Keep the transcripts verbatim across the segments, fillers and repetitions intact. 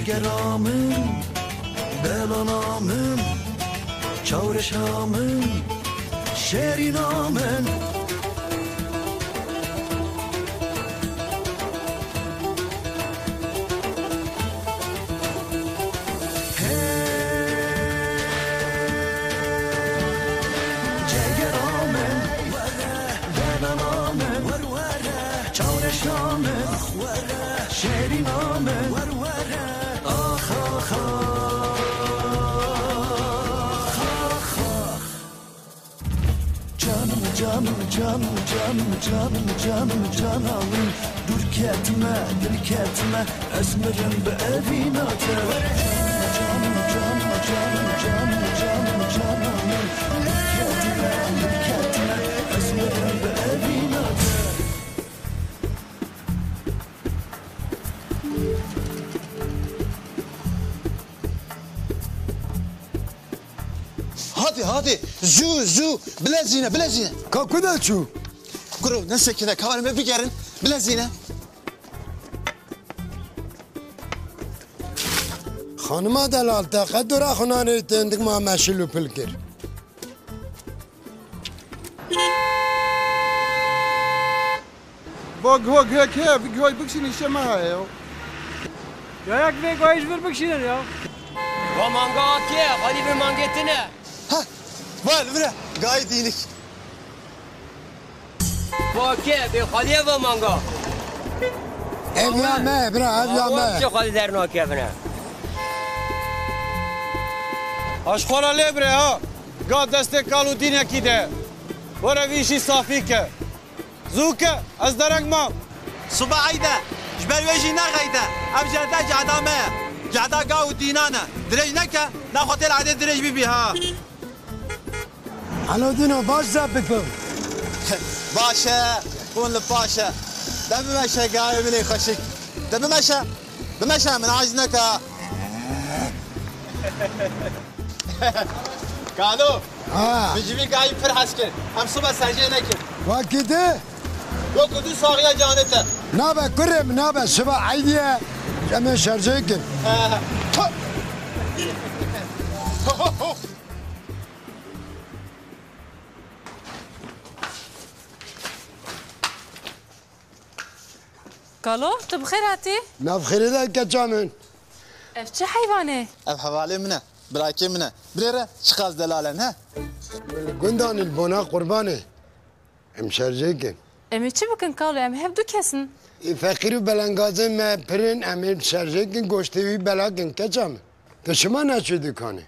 Gera min, belana min, çawreşa min, şêrîna min. Hey, cegera min, belana min, çawreşa min, şêrîna min. Ax, ax, ax, ax, ax. Canım, canım, canım, canım, canım, canım, cananım. Dur ketme, dil ketme, ez mirim bi evîna te. Canım, canım, canım, canım, canım, cananım. Dur ketme, dil ketme, ez mirim bi evîna te. Hadi, hadi. Zû, zû. Bilezîne, bilezîne. Ka ku de çû? Kuro, nesekine, kawarê me bigerin. Bilezîne. Xanima delal, te qet dora xwe nanê tendik ma meşil û pil kir. Bo guho guho ke, bi guhoy bikşînî şe me heye yo. Yayak vê guhoy ji vir bikşînin ya. Va manga ke, xalî vê mangê tine. Ha, va li vir e, gayî dînik. Va ke, bê xalîye va manga. Ev ya me, bira, ev ya me. Awa, xalî dernakevine. Aşxora lê bire ha. Ga destê kal û dînekî de. Were vî jî safî ke. Zû ke, ez dereng mam. Sibe eyd e, ji ber wê jî nexeyde. Ev cehde cehda me ye. Cehda ga û dînan e. Dirêj neke, naxwe têl edê dirêj bibî ha. Alo Dîno, baş zepik bim. Baş e, hûn li paş e. De bimeşe gayê min ê xweşik. De bimeşe. Bimeşe, min aciz neke. Kalo. Ha. Min ji vî gayî pir hez kir. Em sibe serjê nekin. Wekî di? Wekî di saxiya canê te. Nabe kurê min, nabe, sibe eydî ye. Em ê serjê kin. He. Kalo, tu bi xêr hatî? Nav xêrê de keça min. Ev çi heyvan e? Ev hevalê min e, birakê min e. Bilêre çiqas delal e, ne? Min li gundan î li bona qurbanê. Em şerjê kin. Em ê çi bikin kalo? Em hev du kes in. Ê feqîr û belengazên me pir in, em ê şerjê kin, goştê wî bela kin, keça min. Tu çima naçî dikanê?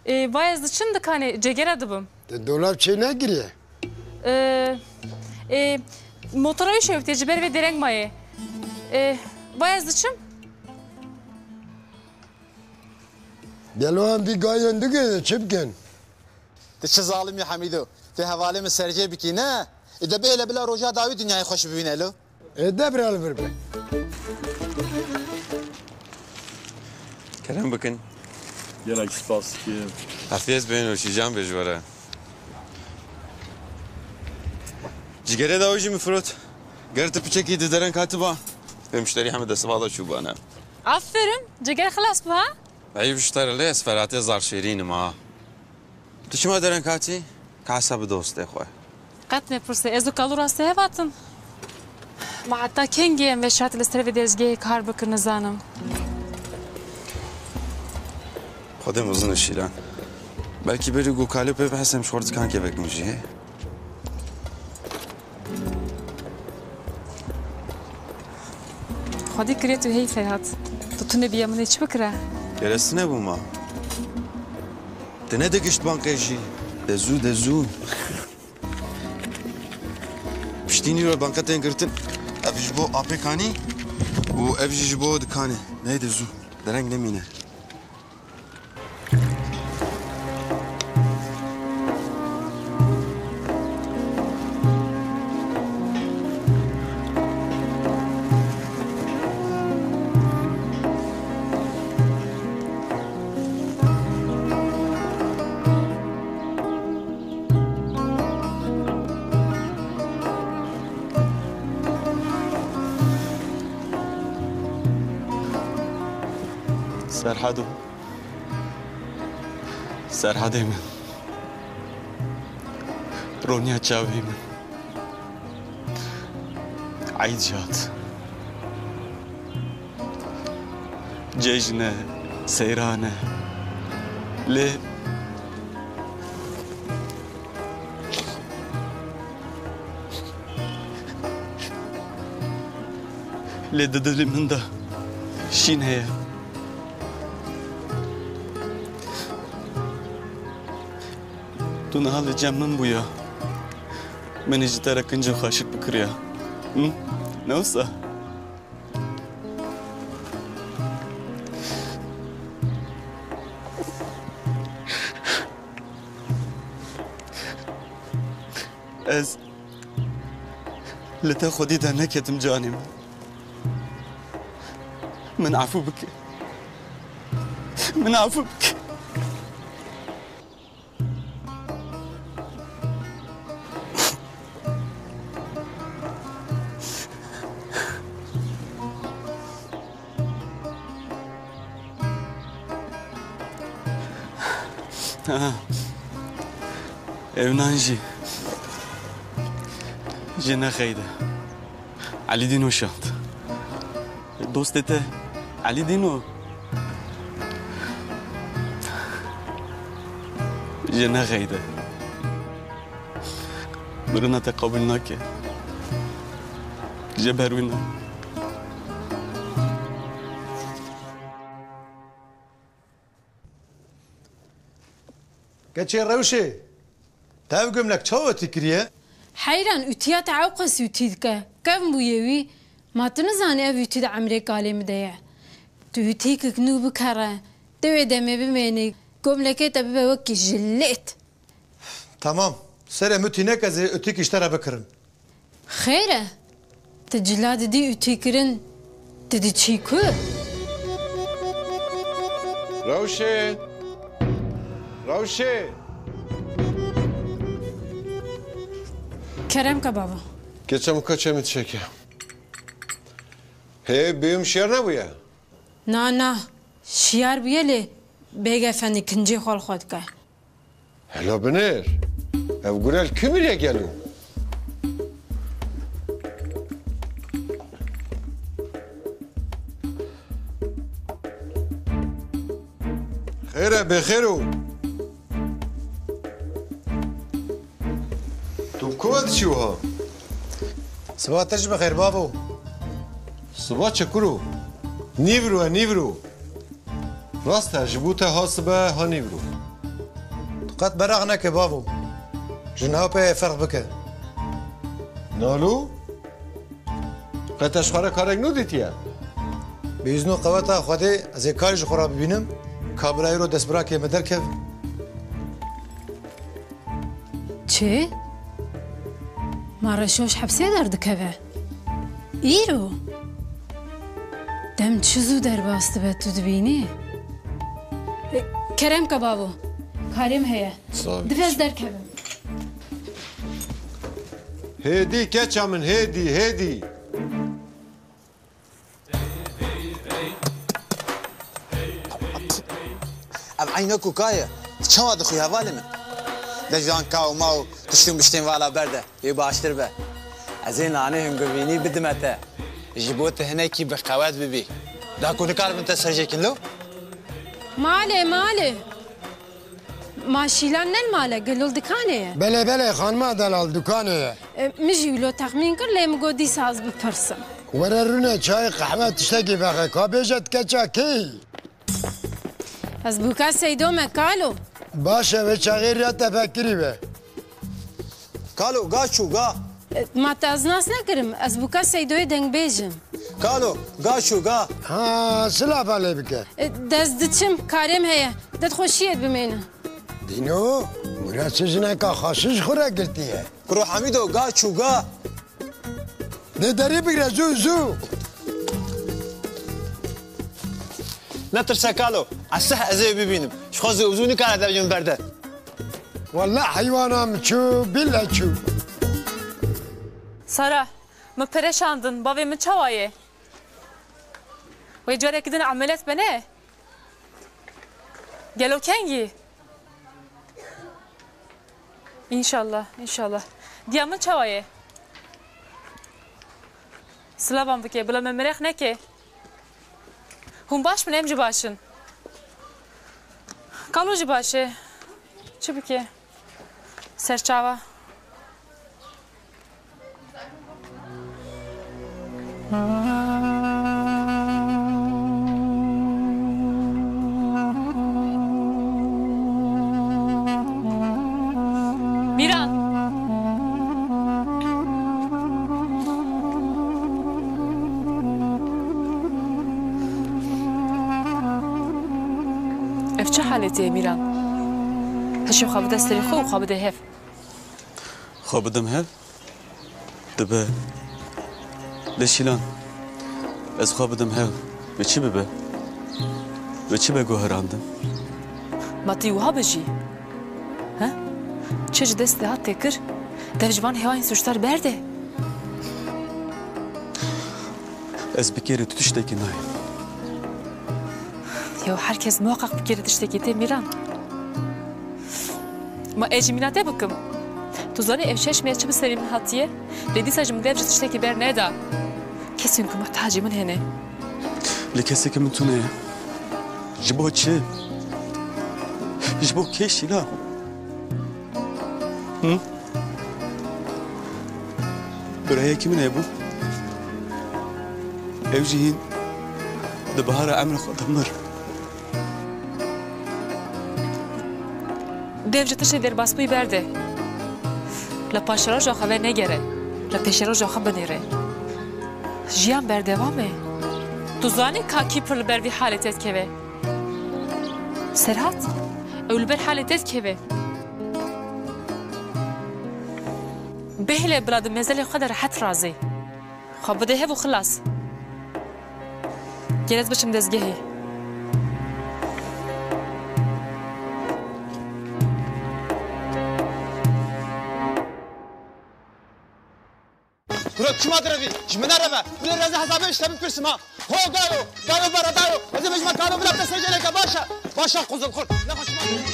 Ê, va ez diçim dikanê, cegera dibim. Tu dolab çê nekiriye? Ê, ê, motora wî şewitê, ji ber vê dereng maye. Ê, va ez diçim. Gelo em vî gayên digihînin, çi bikin? Tu çi zalim î Hemîdo. Tu hevalê min serjê bikî, ne? Ê de bihêle bila roja dawî dinyayê xweş bibîne lo. Ê de bira li vir be. Kerem bikin. Gelek spas dikim. Afiyet bê, nûşîcan bê ji we re. Cigerê dawî jî min firot. Ger tu piçekî di dereng hatiba, vê muşterî heme destvala çûbane. Aferin, ciger xilas bû ha? Eyb ji te re lê ez Ferhatê Zarşêrîn im ha. Tu çima dereng hatî? Ka hesab bi dostê xwe. Qet nepirsê, ez û Kalo rastî hev hatin. Ma heta kengî em vê şertê li ser vê dezgehê kar bikin nizanim. Xwedê mizin e Şîlan. Belkî berî ku Kalo pê bihesem ji xwe re dikankê vekim jî. Xwedî kirê tu hey Ferhat. Tu tune biya min ê çi bikire? Gerestine bû ma. Te nedigişt banqê jî. De zû, de zû. Piştî nîro banqe tên girtin. Ev ji bo apê kanî û ev jî ji bo dikanê. Neyde zû. Dereng nemîne. Serhado. Serhadê min. Roniya çavê min. Eyd jat. Cejn e, seyran e. Lê Lê di dilê min de şîn heye. Tu niha li cem min bûya. Min ji te re kinc û xaşik bikiriya. Hı? Ne wisa? Ez li te xwedî derneketim canê min. Min efû bike. Min efû bike. Ha. Ev nan jî, jê nexeyde. Elî Dîno şand. Dostê te Elî Dîno. Jê nexeyde. Mirina te qebûl nake. Jê berwîne. Keçê Rewşê, te ev gomlek çawa ütî kiriye? Heyran, ütîya te ew qas ütî dike. Kevn bûye wî. Ma tu nizanî ev ütî di emrê kalê min de ye. Tu ütîkek nû bikere, tu wê demê bimênî, gomlekê te bibe wekî jilêt. Tamam. Serê min ütî neke, ez ê ütîkî ji te re bikirim. Xêr e? Tu cila didî ütîkirin, tu diçî ku? Rewşê! Rewşê! Kerem ke bavo. Keçe min, keçe min çeke. Hê, bêyî min şiyar nebûye? Na, na. Şiyar bûye lê bêg efendî kincê xwe li xwe dike. Hela binêr. Ev gure li kî miriye gelo? Xêr e, bêxêr o. Tu bi ku ve diçî wiha? Siba te jî bi xêr bavo. Siba çi kuro? Nîvro e, nîvro. Rast e, ji bo te ha sibe ha nîvro. Tu qet beraq neke bavo. Ji niha pê ferq bike. Nalo? Qet te ji xwe re karek nû dîtiye? Bi îzno qeweta Xwedê ez ê karê ji xwe re bibînim, ka bila îro destbirakê me derkeve. Çi? Ma Reşo ji hepsê derdikeve? Îro? Dem çi zû derbas dibe, tu dibînî? E, kerem ke bavo. Karê min heye. Sağ ol. Dibe ez derkevim. Hêdî keça min, hêdî, hêdî. Ev eynek û ka ye? Çawa dixwî hevalê min? De ji van ka û ma û tiştên biştên vala berde, yê baştir be. Ez ê nanê hingivînî bidime te. Ji bo tu hinekî bi qewet bibî. Da ku nikarimin te sejêkin lo? Malê, malê. Ma Şîlan ne li mal e, gelo li dikanê ye? Belê, belê, xanima delal, dikanê ye. E, min jî wilo texmîn kir, lê min got dîsa ez bipirsim. Were rûne çayê qehwe tiştekî vexe, ka bêje ti keça kê yî? Ez bûka Seydo me, kalo. Baş e, wê çaxê riya te vekirî be. Kalo, ga çû, ga. E, ma te ez nas nekirim, ez bûka Seydoyê dengbêj im. Kalo, ga çû, ga. Ha, silafa lê bike. E, de ez diçim, karê min heye. De tu xweşiyê bimêne. Dîno, Mûra çi jineka xweşik ji xwe re girtiye. Kuro Hemîdo, ga çû, ga. Dê derî bigire, zû, zû. Netirse kalo, ez seh ez ê bibînim. Ji xwe zû zû nikare dev ji min berde. Wallah heywana min çû, bîlle çû. Sara, min pereşandin, bavê min çawa ye? Wê carekî din emeliyat bene? Gelo kengî? Înşallah, înşallah. Diya min çawa ye? Silavan bike, bila me mereq neke. Hûn baş bin, em jî baş in. Kalo jî baş e. Çi bike? Serçava. Mîran! Ev çi haletê ye, Mîran? Hişê xwe bide serê xwe û xwe bide hev. Xwe bidim hev? Dibe. Lê Şîlan, ez xwe bidim hev, bi çi bibe? Bi çi be guherandin? Ma tu wiha bijî? He? Çi ji destê hat tê kir, dev ji van hêvayên sûcdar berde. Ez bi kêrê tu tiştekî nayêm. Ya her kes muheqeq bi kêrê tiştekî tê, Mîran. Ma ez jî mîna te bikim? Tu zanî ev şeş meh çi bi serî min hatiye? Lê dîsa ji min dev ji tiştekî berneda. Kesên ku muhtacî min hene. Lê kesekî min tune ye. Ji bo çi? Ji bo kê Şîlan? Hı? Birayekî min hebû. Ew jî hîn di bihara emrê xwe de mir. Dev ji tiştê derbasbûyî berde. Li paşeroja xwe venegere, li pêşeroja xwe binêre. Jiyan berdewam e. Tu zanî ka kî pir li ber vî halê te dikeve? Serhat, ew li ber halê te dikeve. Bêhile bila di mezelê xwe de rehet razê. Xwe bide hev û xilas. Gel ez biçim dezgehê. Kuro çima direvî? Ji min nereve. Wî reze hesabê ji te bipirsim ha. Ho garo, garo beredaro. Ez ê ji me karo bila te seceleke baş e. Baş e quzilxurt. Ne xwe çima direvî?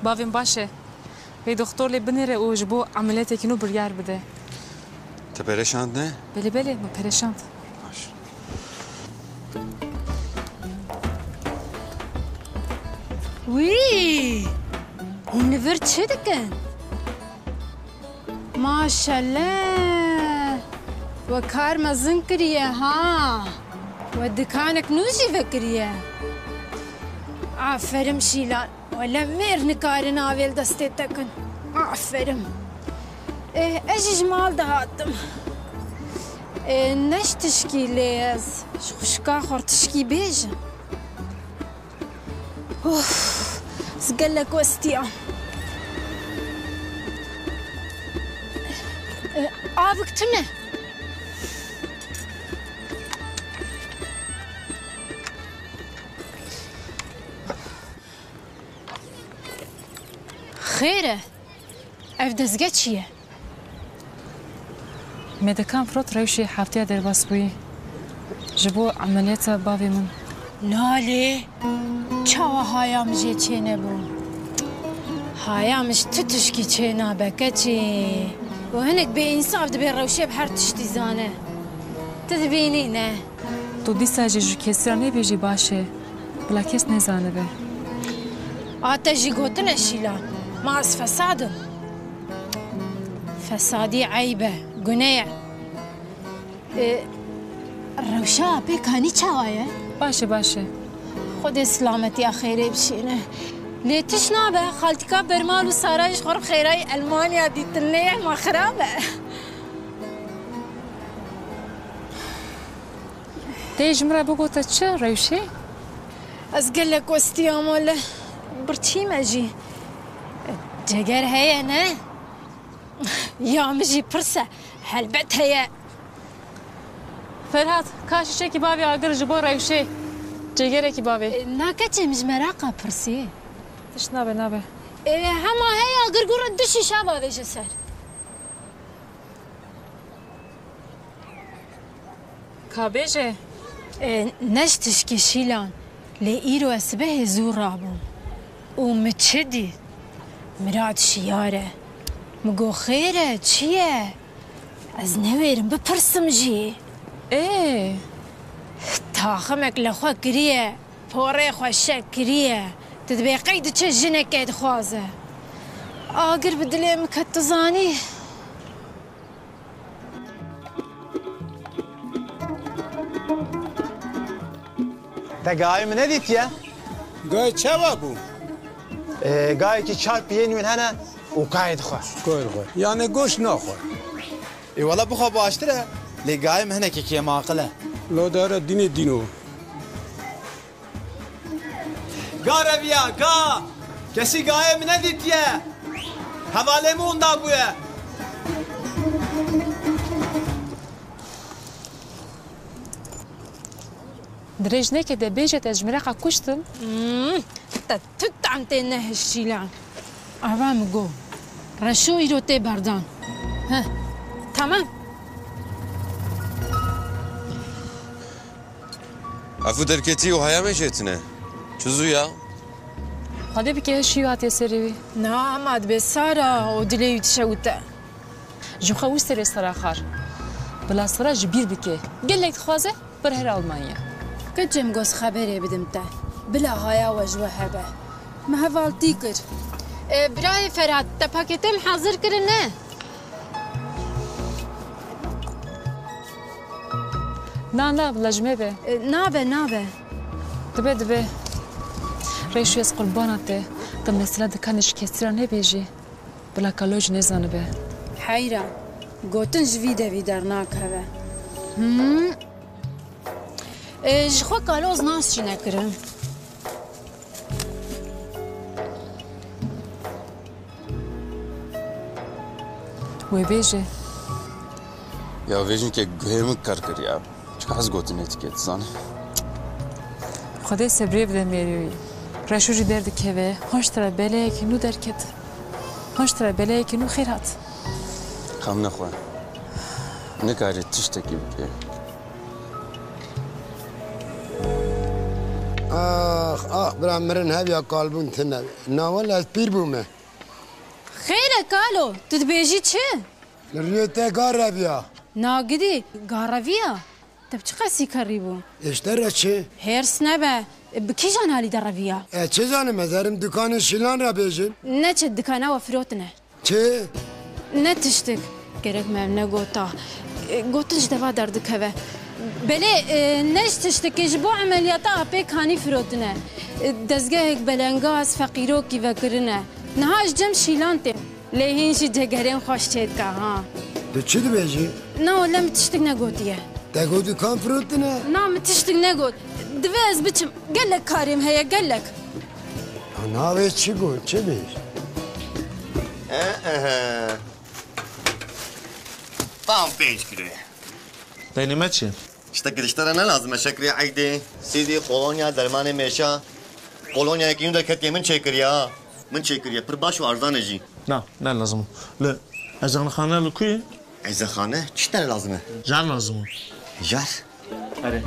Bavê min baş e. Wê doktor lê binêre û ji bo emeliyatekî nû biryar bide. Te perêşand ne? Belê, belê, min perêşand. Baş. Wî! Hûn li vir çi dikin? Maşallah! We kar mezin kiriye ha! We dikanek nû jî vekiriye. Aferin Şîlan! Wele mêr nikarin avê li destê te kin. Aferin. Ê, ez jî ji mal dihatim. Ê, ne ji tişkî lê ez ji xwişka xwe tişkî bêjim. Of, ez gelek westiyam. Ê, avik tune. Xêr e? Ev dezge çi ye? Medekan Firot rewşê hefteya derbas bûyî. Ji bo emeliyata bavê min. Nalê, çawa haya min jê çênebû? Haya min ji tu tişkî çênabe keçê. Û hinek bêînsaf dibe rewşê bi her tiştî zane. Tu dibînî ne? Tu dîsa jî ji kesî re nebêjî baş e, bila kes nezanibe. A te jî gotine Şîlan, ma ez fesad im. Fesadî eyb e, gune ye. E, rewşa apê kanî çawa ye? Baş e, baş e. Xwedê silametiya xêrê bişîne. Lê tişt nabe, xaltîka Bermal û Sara ji xwe re xêrayî Elmanya dîtin, lê ma xirab e. Tê ji min re bigote çi, Rewşê? Ez gelek westiyam wele. Birçî me jî. Ceger heye ne? Ya min jî pirs e. Helbet heye. Ferhat, ka şîşekî bavê agir ji bo Rewşê. Cegerekî bavê. E, na keçê min ji meraqa pirsî. Tişt nabe, nabe. E, hema heye agir gure du şîşa bavêje ser. Ka bêje. E, ne ji tişkî Şîlan, lê îro ez sibehê zû rabûm. Û min çi dît? Mirad şiyar e. Min got, xêr e, çi ye? Ez newêrim bipirsim jî. Ê. Taximek li xwe kiriye, porê xwe şek kiriye. Tu dibê qey diçe jinekê dixwaze. Agir bi dilê min ket, tu zanî. Te gayê min nedîtiye? Gayê çawa bû? Ee, gayekî çar piyên wîn hene û kayê dixwe. Kayê dixwe. Yani goşt naxwe. Ê wela bixwe baştir e, lê gayê min hinekî kêmaqil e. Lo dara dînê dîno. Ga reviya, ga! Kesî gayê min nedîtiye. Hevalê min winda bûye. Dirêj neke de bêje te ji mireqa kuştim. Hmm, te tu tam tê nehişîlan. Ava min got, Reşo îro tê berdan. Heh, tamam. Ev û derketî û haya me jê tune. Çi zû ya? Xwedê bike hişî hatiye serê wî. Na, hema dibe Sara û dilê wî dişewite. Ji xwe wî serê sera xar. Bila Sara ji bîr bike. Gelek dixwaze, bir here Almanya. Keçê min got xeberê bidim te. Bila haya we ji we hebe. Me hevaltî kir. E, birayê Ferhat, te paketê min hazir kirine? Na, na, bila ji me be. E, nabe, nabe. Dibe, dibe. Reşo ez qurbana te. Tu mesela dikanê ji kesî re nebêjî. Bila Kalo jî nezanibe. Heyra. Gotin ji vî devî dernakeve. Hmm. E, ji xwe Kalo ez nas jî nekirim. Wê bêje. Ya vê jinkê guhê min kar kir ya. Çiqas gotinê dike, dizanî. Xwedê sebrê bide mêrê wî. Reşo jî derdikeve, hon ji tira beleyekî nû derket. Hon ji tira beleyekî nû xêr hat. Xem nexwe. Nikarî tiştekî bike. Ax, ax, bira mirin hev ya kalbûn tune. Na wele ez pîr bûme. Xêr e kalo, tu dibêjî çi? Li rûyê te gar reviya. Nagidî, gar reviya? Te bi çi qasî kerî bû? Êşte re çi? Hêrs nebe, bi kîjan alî de reviya? E, çi zanim ez herim dikanê Şîlan re bêjin? Neçe dikana we firotine. Çi? Ne tiştik. Gerek me ev negota. E, gotin ji deva derdikeve. Belê, e, ne ji tiştikê, ji bo emeliyata apê kanî firotine. E, dezgehek belengaz, feqîrokî vekirine. Niha ji cem Şîlan têm. Lê hîn jî cegerên xweş çêdike ha. Tu çi dibêjî? Na wele min tiştik negotiye. Te got dikan firotine? Na, min tiştik negot. Divê ez biçim. Gelek karê min heye, gelek. Navê çi got, çi bêj? Ehe. Tam pênc kîloyê. Peynî me çi? Tiştek ji te re ne lazim e, şekrê eydê, sîdî, kolonya, dermanê mêşa. Kolonyayekî nû derketiye, min çêkiriye ha. Min çêkiriye, pir baş û erzan e jî. Na, ne lazim o. Li ezanxane li ku ye? Ezanxane? Çi te lazim e? Jar lazim o. Jar? Erê.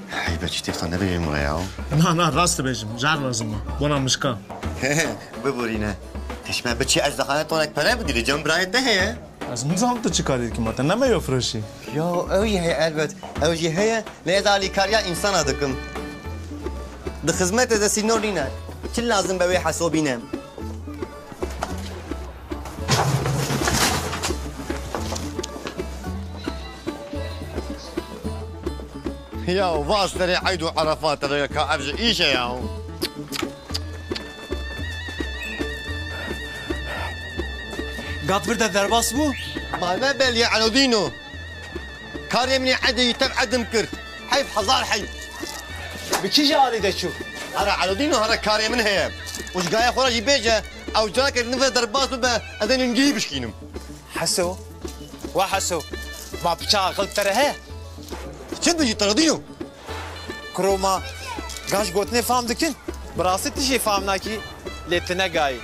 Heybe, çi têxtan nebêjim were ya. Na, na, rast dibêjim. Jar lazim e. Bona mişka. Biborîne. Te ji me biçî ezanxane tonek pere bidî, li cem birayê te heye. Ez nizanim tu çi karî dikî, ma te ne me yo firoşî? Ya, ew jî heye elbet. Ew jî heye, lê ez alîkariya însana dikim. Di xizmetê de sînor nîne. Çi lazim be wê hesobîne. Ya, va serê eyd û erefat re ka ev ji îş e ya. Gatbir de derbas bû? Ma ne belî Elodîno. Karê min ê edê yî tev edim kir. Heyf, hezar heyf. Bi kî jî alî de çû? Here Elodîno, here karê min heye. Û ji gaya xwe re jî bêje, ew carekê din ve derbas bibe, ez ê ningî bişkînim. Heso, wa Heso, ma piça aqil te re heye? Çi dibêjî Elodîno? Kuro ma gaş gotinê fam dikin, bi rastî tu jî fam nakî, lê tu ne gayî.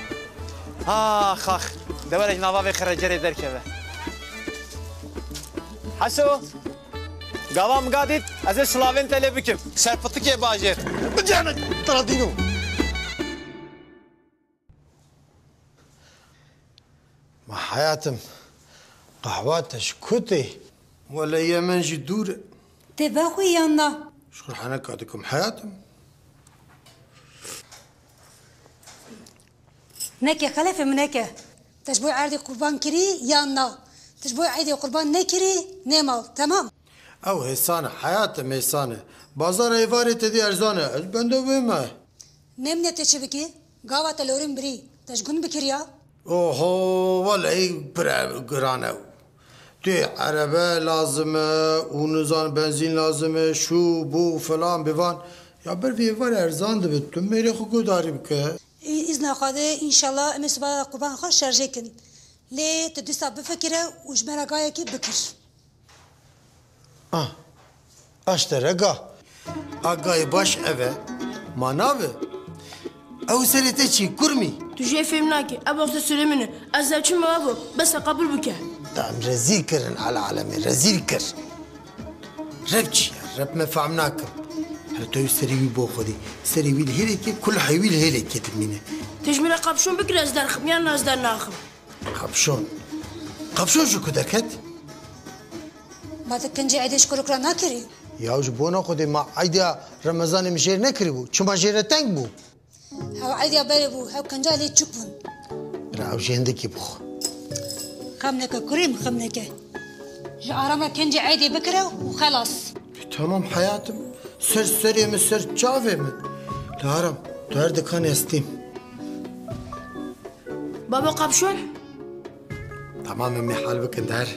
Ax, ax, de were ji nava vê xerecerê derkeve. Heso! Gava min ga dît, ez ê silavên te lê bikim. Ser pitikê bajêr. Bicane, tira dîno. Ma heyatim, qehwa te ji ku tê? Wele Yemen jî dûr e. Tê vexwî yan na? Ji xwe heneka dikim heyatim. Neke xelefê min neke. Te ji bo erdê qurban kirî yan na? Te ji bo eydê qurban nekirî, nêmal. Temam. Ew hêsan e, heyatim hêsan e. Bazara êvarê te dî erzan e. Ez bende wê me. Nemne te çi bikî? Gava te lorin birî. Te ji gund bikiriya? Oho, welehî pire giran e. Tu erebe lazim e, û nizan benzîn lazim e, şu, bu, filan, bivan. Ya ber vê êvar erzan dibe. Tu mêrê xwe guhdarî bike. Î-, îzna Xwedê, înşallah em ê siba qurban xwe şerjê kin. Lê tu dîsa bifikire û ji me re gayekî bikir. Ah, aştere ga. A gayê baş ev e. Ma nav e? Ew serê te çi, kurmî? Tu jê fêm nakî. Ev wexta serê min e. Ez ev çi me ev o. Bes e, qebûl bike. Te em rezîl kirin, ala alemê rezîl kir. Reb çi ye? Reb me fehm nakim. Hele tu serê wî bo xwedî. Serê wî li hêlekê, kulhê wî li hêlekê dimîne. Tu ji min re qapşon bikire, ez derxim yan na ez dernaxim. Qapşon. Qapşon ji ku derket? Ma tu kincê êdê ji kurik re nakirî? Ya ji bona Xwedê ma eydiya Remezanê min jêr nekirîbû. Çima jê re teng bû? Hew eydiya berê bû, hew kinca lê çik bûn. Bira ew jê hindikî bixwe. Xem neke kurê min, xem neke. Ji Aram re kincê eydê bikire û xelas. E, tamam heyatim. Ser serê min, ser çavê min. Li Aram, tu her dikanê ez têm. Baba, qapşon? Tamam, em ê hal bikin der.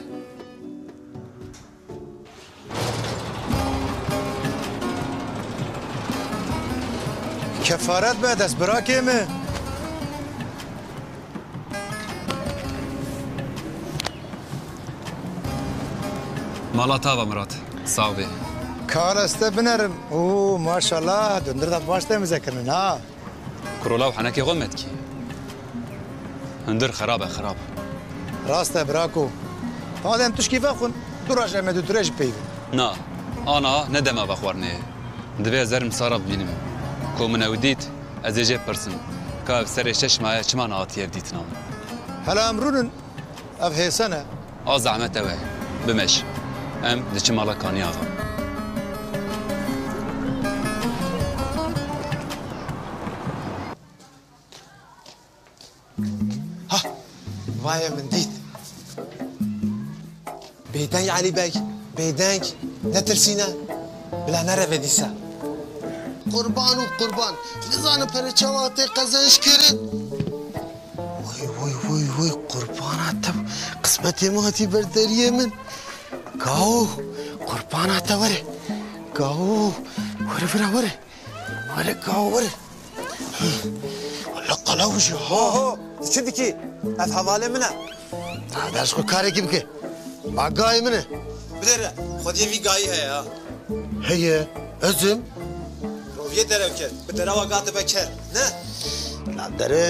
Kefaret be destbirakê min. Mala tava Mirat. Sax bê. Kar ez te binerim. Oo, maşallah, dundir de baş temize kirin ha. Kuro law henekê xwe metkî. Hundir xerab e, xerab. Rast e, birako. Madem tişkî vexwin, du roj em ê du dirêj peyvin. Na, ana ne dema vexwarinê ye. Divê ez herim sara bibînim. Ku min ew dît, ez ê jê pirsim. Ka ev serê şeş maye çima nehatiye dîtina min? Hela em rûnin. Ev hêsan e. A zehmet ew e. Bimeş. Em diçin mala Kanî Axa. Ha! Vaye min dît. Bêdeng Elî Beg, bêdeng. Netirsîne. Bila nereve dîsa. Qurban û qurban. Nizanim pere çawa tê qezenc kirin. Woy, woy, woy, woy, qurbana te, qismetê min hatî ber deriyê min. Gao, qurbana te were. Gao, were vira were. Were gao were. Allah qala wije ha. Ho, ho, tu çi dikî? Ev hevalê min e. Ha, ders xwe karekî bike. Ma gayê min e. Bidere, xwediyê vî gayî heye ha. Heye, ez im. Roviyê derew ket, bi derewa ga dibe ker, ne? La dere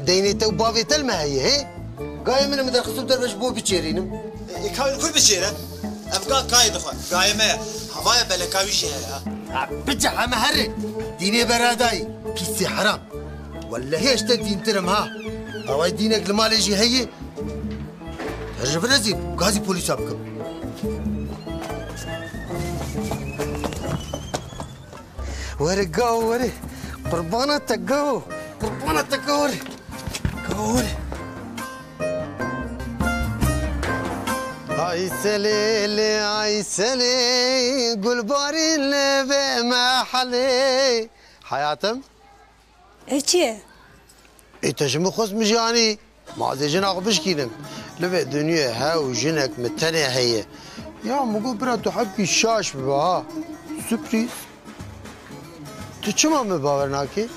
deynê te û bavê te li me heye, he? Gayê min e, min derxist û derve ji bo biçêrînim. E, e, kawî kur biçêre. Ev ga kayê dixwe, gayê me ye. Havaya beleka wî jî heye ha. Ha, biçe heme here. Dînê beradayî. Pîsê heram. Wellehî ez te dîntir im ha. Awayî dînek li malê jî heye. Ez ji vir ez ê gazî polîsa bikim. Were gao were. Qurbana te gao. Qurbana te gao were. Gao were. Ay selê lê, ay selê, gulbarîn lê vê mehelê. Hayatım. Ev çi ye? Ê, te ji min xwest min jî anî. Ma ez ê jina xwe bişkînim. Li vê dinyê hew jinek min tenê heye. Ya min got bira tu hebkî şaş bibe ha. Surprîz. Tu çima min bawer nakî?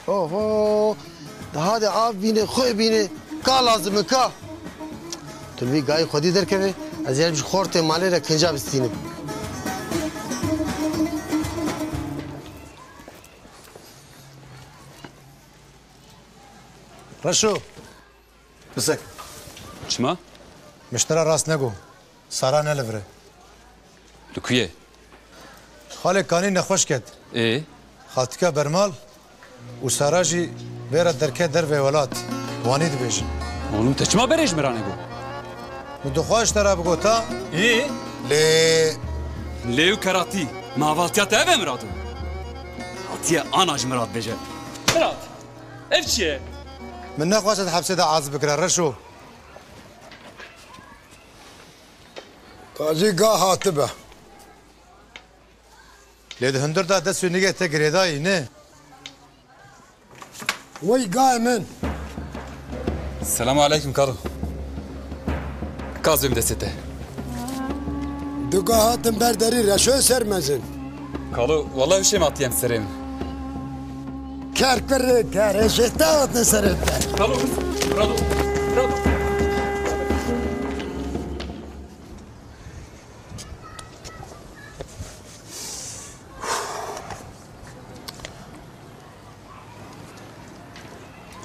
Oho. Daha de av bîne, xwe bîne. Ka lazim e ka. Tu li vî gayî xwedî derkeve. Ez ê ji xortê malê re kinca bistînim. Reşo. Pisek. Çima? Miştera rast nego. Sara ne li vir e. Tu ku yê? Xalê Kanî nexweş ket. Ê? Xaltika bermal û Sara jî vê re derket dervê welat. Wanî dibêjin. Oğlum, te çima berê ji Miranê got? Min dixwest ji te re bigota. Ê? Lê... Lê û keratî. Me hevaltiya te ev e, Mirado? Hatiye ana ji Mirad bêje. Mirad, ev çi ye? Min nexwest di hepsê de aciz bikira, Reşo. Kazî ga hatibe. Lê di hundir de dest û nigê te girêdayî, ne? Wey gayê min. Selamu aleykum kalo. Kazim destê te. Du ga hatim ber derî Reşo ser mezin. Kalo, wela hişê me hatiye em serê min. Ker kurê ker, hişê te hatin serê te. Kalo, bravo, bravo.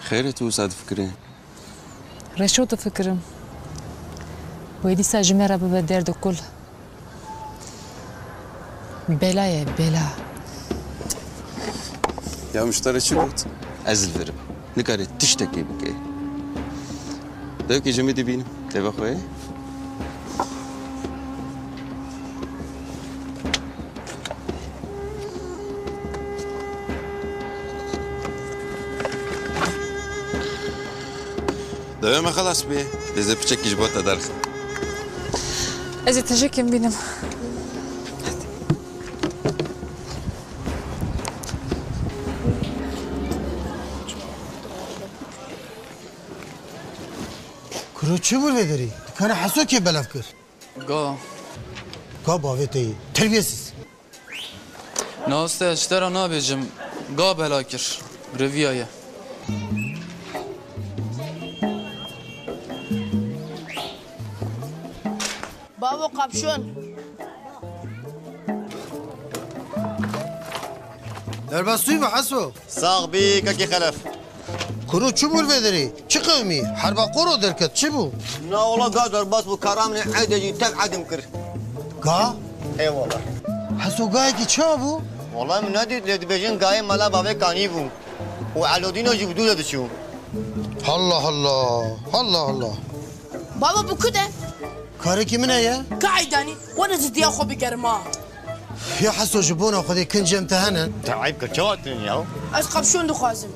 Xêr e, tu wisa difikirî? Reşo difikirim. Wê dîsa ji me re bibe derd û kul. Bela ye, bela. Ya min ji te re çi got? Ez li vir im. Nikare tiştekê bike. Devkê ji min dibînim. Tê vexwe. Devê me xelas bûye. Dê ez ê piçekî ji bo te derxim. Ez ê tijikê bînim. Kuro çi bû vê derî? Dikana Heso kê belav kir? Ga. Ga bavê te yî. Terbiyesiz. Na usta, ez ji te re nabêjim. Ga bela kir. Reviya ye. Bavo, kapşon. Derbas tûy bû Heso. Sax bî, kekê Xelef. Kuro çi bû vê derê? Çi qewimî? Herba qoro derket, çi bû? Na wala ga derbas bû, karamnê ede jî tev edim kir. Ga? Ê wala. Heso gayekî çawa bû? Wala min nedît, lê dibêjin gayê mala bavê Kanî bû. Û Elodîno jî bi dû de diçû. Allah Allah, Allah Allah. Baba, bu ku de? Karekî min heye. Ka eydanî, were zidiya xwe bigerma. Ya Heso, ji bona Xwedê kincê em te hene. Te eyb kir, çawa tune ya? Ez kapşon dixwazim.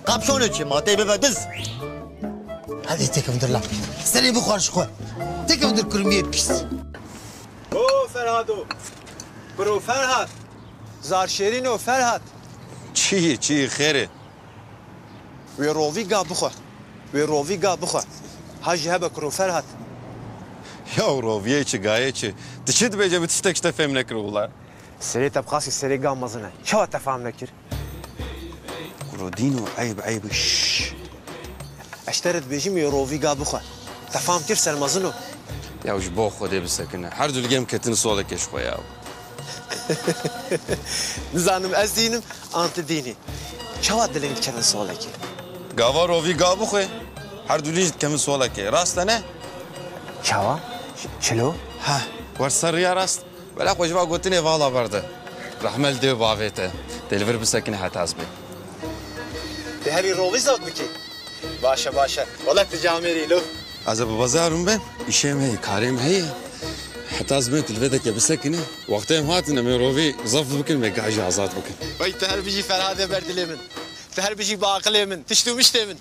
Kapşonê çi ma tê bibe diz? Hadi têkevin dir la. Serê bixwar ji xwe. Têkevin dir kurmiyê pîs. O Ferhado. Kuro Ferhat. Zarşêrîno Ferhat. Çi yê, çi yê, xêr e? Wê rovî ga bixwe. Wê rovî ga bixwe. Ha jî hebe kuro Ferhat. Ya roviyê çi, gayê çi? Tu çi dibêje, min tiştek ji te fêm nekir wila. Serê te bi qasî serê ga mezin e. Çawa te fam nekir? Kuro dîno eyb eyb şş. Ez ji te re dibêjim wê rovî ga bixwe. Te fam kir ser mezin o. Ya ji bo Xwedê bisekine. Her du li gem ketin solekê ji xwe ya. Nizanim ez dînim, an tu dînî. Çawa dilên dikevin solekê? Gava rovî ga bixwe, her du lî jî dikevin solekê. Rast e ne? Çawa? Ç-, çilo? Heh, wer ser riya rast. Wela xwe ji va gotinê vala berde. Rehme li dê û bavê te. Tê li vir bisekine heta ez bêm. Tê herî rovî zaf bikî. Baş e, baş e. Wela tu camêrî lo. Ez ê bi bazar bim, îşê me heye, karê me heye. Heta ez bêm tu li vê deke bisekine. Wextê em hatin em ê rovî zaf bikin, me gajî azad bikin. Wey tu her bijî Ferhadê ber dilê min. Tu her bijî bi aqilê min, tişt û miştê min.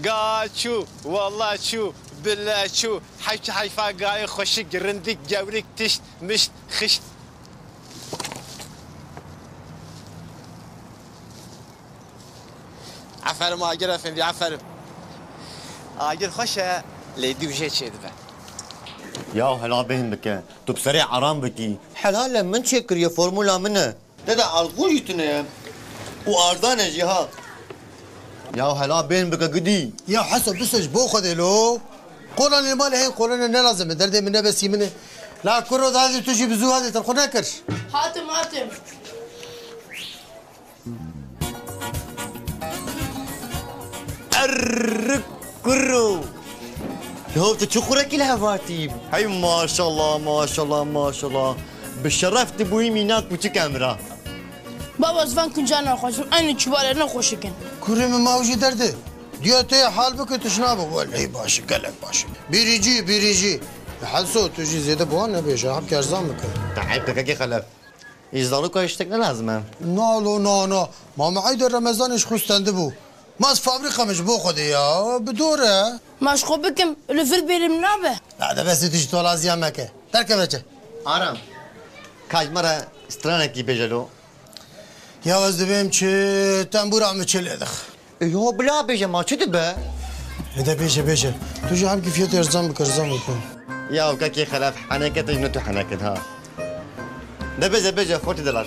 Ga çû, wela çû, bile çû. Heyf çi heyfa gayê xweşik, rindik, gewrik, tişt, mişt, xişt. Aferin Agir efendî, aferin. Agir xweş e, lê dû jê çêdibe. Ya hela bêhn bike, tu bi serê eran bikî. Helal e, min çêkiriye, formula min e. Te de arzbûn jî tune ye. Û arzan e jî ha. Ya hela bêhn bike gidî. Ya Heso, biso ji bo Xwedê lo. Qolanê li malê heye, qolanê ne lazim e. Derdê min ne besî min e. La kuro, dadê tu jî bi zû hadê te xwe nekir. Hatim, hatim. Err kuro. Yahu tu çi xurekî li hev hatî? Hey maşallah, maşallah, maşallah. Bi şeref tu bûyî mînak biçik emra. Baba, ez van kincana xwazim, eynî çivalê ne xweşik in. Kurê min ma ew jî derdê. Diya te hal bike tu ji nabe. Welehî baş e, gelek baş e. Bîrîcî, bîrîcî. Ya Heso, tu jî zêde bi wan nebêje, hevkê erzan bike. Te ey pekekê xelef. Î zarok a ji tiştek ne lazim e. Na lo, na, na. Ma me eyda Remezanê ji xwe stendibû. Ma ez fabrîka min ji bo Xwedê ya. Bi dor e. Ma ji xwe bikim, li vir bêrim nabe. La de bes tu ji tolaziya meke. Derkeve çi? Aram. Ka ji me re stranekî bêje lo. Ya ez dibêm çi, tembûra min çi lê dix. E, yo, bila bêje, ma çi dibe? E de bêje, bêje. Tu jî hemkî fiyatê erzan bike, erzan bike. Ya kekê xelef, heneke te ji ne tu heneke ha. De bêje, bêje, xortî delal.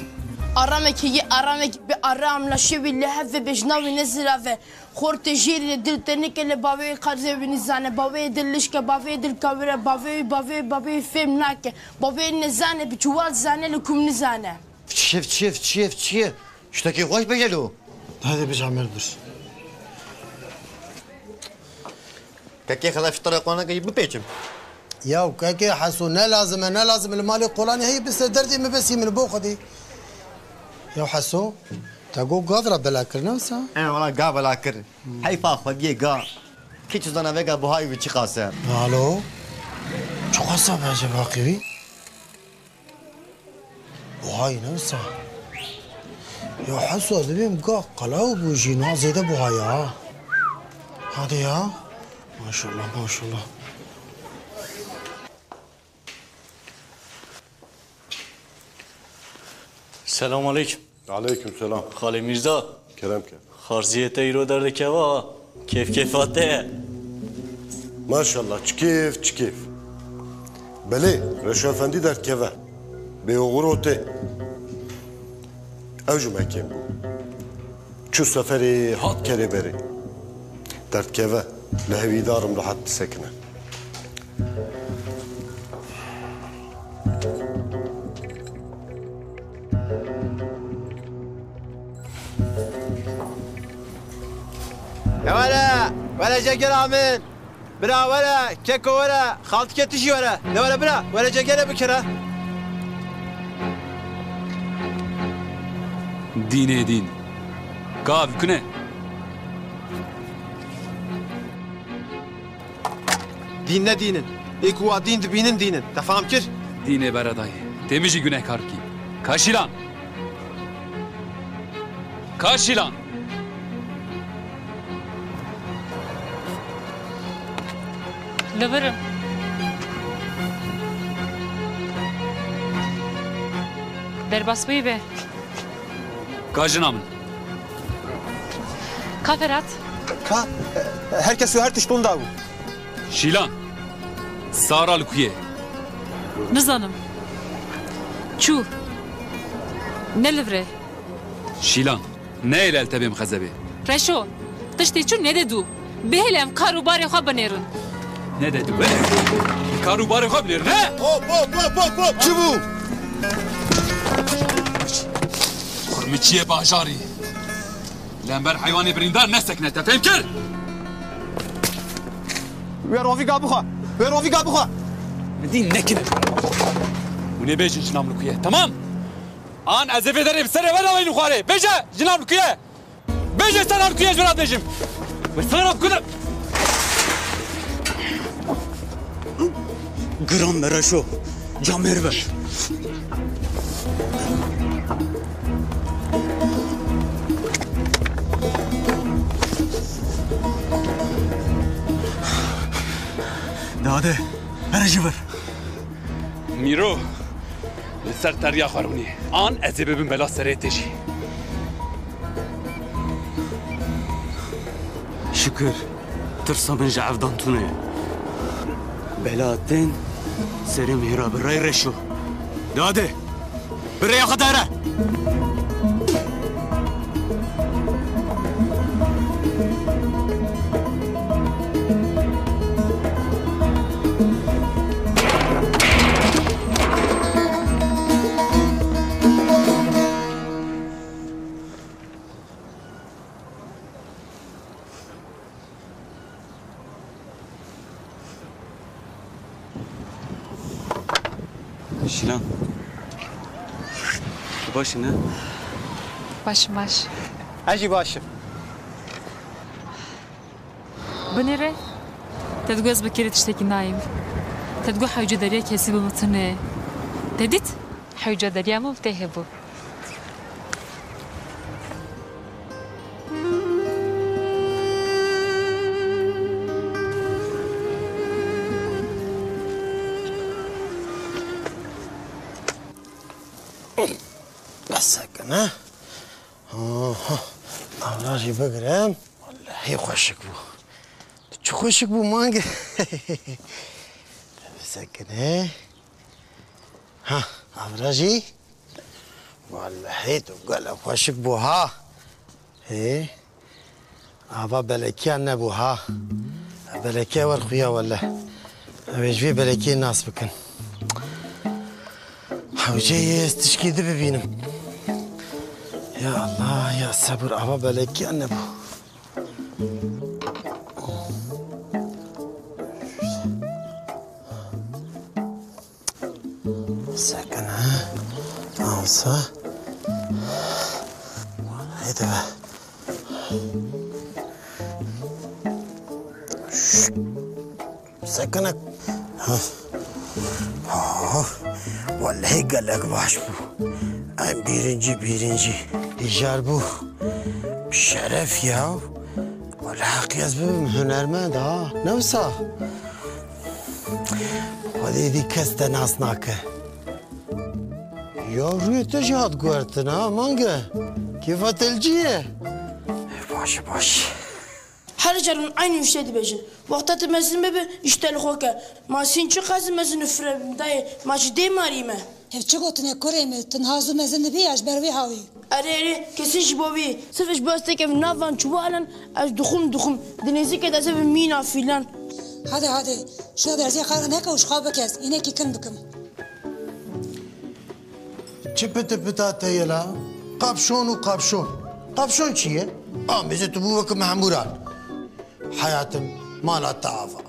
Aramekî ye, aramekî bi aram, laşê wî li hev ve bêjna wî ne zirave. Xortê jêrî li dil te nike, li bavê wî qerzê wî nizane, bavê dil lişke, bavê dil kawir e, bavê wî, bavê wî, bavê wî fêm nake. Bavê wî nizane, bi çiwal zane, li kum nizane. Çi ye, çi ye, çi ye, çi ye? Tiştekî xweş bêje lo. Hadi bêje Amer dur. Kekê xelef ji te re qoneke jî bipêçim. Ya kekê Heso, ne lazim e, ne lazim e, li malê qolanê heye, bi ser derdê min besî min bo Xwedê. Ya Heso, te got gav re bela kir, ne wisa? E, wala gav bela kir. Heyfa xwediyê ga. Kî çi zana vêga buhayî wî çi qas e. Alo. Çi qas e be acaba qîvî? Buhayî ne wisa? Ya Heso, dibêm ga qelaw bû jî, niha zêde buhayî ha. Hadi ya. Maşallah, maşallah. Selam aleyküm. Aleyküm selam. Xalê Mîrza. Kerem ke. Xarziyê te îro derdikeve ha. Kêf kêfa te ye. Maşallah, çi kêf, çi kêf. Belê, Reşo Efendî derdikeve. Bê oxir o tê. Ew ji me kêm bû. Çû seferê hat kerê berê. Derdikeve, li hêvîdar im rehet bisekine. Ya were, were jegera min. Bira were, keko were, xaltike tu jî were. De were bira, were cegere bikire. Dînê dîn. Ka ev kune? Dîn ne dîn in. Ê ku wa dîn dibînin dîn in. Te fam kir? Dînê beredayê. Tê min jî gunehkar bikî. Ka Şîlan. Ka Şîlan. Li vir im. Derbas bûyî be. Ka jina min. Ka Ferhat. Ka, e, her kes û her tişt onda bû. Şîlan. Sara li ku ye? Nizanim. Çû. Ne li vir e. Şîlan. Nehêle li tevê min xezebê. Reşo, tiştê çû nede dû. Bihêle em kar û barê xwe binêrin. Nede dû, he? Kar û barê xwe binêrin, he? Hop, hop, hop, hop, hop. Çi bû? Xurmiçiyê bajarî. Li hember heywanê birîndar nesekine, te fêm kir? Wê rovî ga bixwe. Wê rovî ga bixwe. Min dî nekine. Hûn ê bêjin jina min li ku ye, temam? An ez ê vê derê bi serê we naveynim xwarê. Bêje, jina min ku ye? Bêje, sera min ku ye, ji we re dibêjim. Wê sera min ku de. Giran be Reşo. Camêr be. Dade, here ji vir. Mîro, li ser teriya xwe rûnî. An ez ê bibim bela serê te jî. Şikir, tirsa min ji evdan tune ye. Bela tên serê min hêra bi rey Reşo. Dade, bi rêya xwe dere. Şîlan. Tu baş î ne? Baş im, baş. Ez jî baş im. Binêre, te digot ez bi kêrê tiştekî nayêm. Te digot hewce deriya kesî bi min tune ye. Te dît? Hewce deriya min bi te hebû. Bes sekin, ha? Aha. Avra jî bigirim. Wellehî xweşik bû. Tu çi xweşik bû, mange. Sekine. Ha, avra jî. Wellehî tu gelek xweşik bû, ha. Hê. Ava belekiya nebû, ha. Belekiya wer xuya, wele. Ew ê ji vê belekiyê nas bikin. Hewce yê ez tişkî di bibînim. Ya Allah, ya sebir, ava belekiya nebû. Sekin, ha? Ansa. Hadi be. Şşt. Sekinek. Ha. Ha. Wellehî gelek baş bû. Em bîrincî, bîrincî. Îcar bû. Şeref ya. Wele heqî ez bibim hunermend, ha. Ne wisa? Xwedê dî kes te nas nake. Ya rûyê te jî hat guhertin, ha, mange. Kêfa te li cî ye. Baş, baş. Her car hûn eynî tiştê dibêjin. Wexta tu mezin bibe, îşte li xwe ke. Ma sîn çi qas mezin û firem dayê, ma ji dê marî me. Hev çi gotine kurê min, tu niha zû mezin dibî ya ji ber wî hawî? Erê, erê, kesin ji bo wî. Sirf ji bo ez têkevim nav van çûbalan, ez dixwim, dixwim. Di nêzîkê de ez bibim mîna fîlan. Hadi, hadi. Şuna derzê xara neke û ji xwe bikez. Înekî kin bikim. Çi piti pita te ye la? Qapşon û qapşon. Qapşon çi ye? Amêze tu bû wek mehmûran. Hayatım, mala te ava.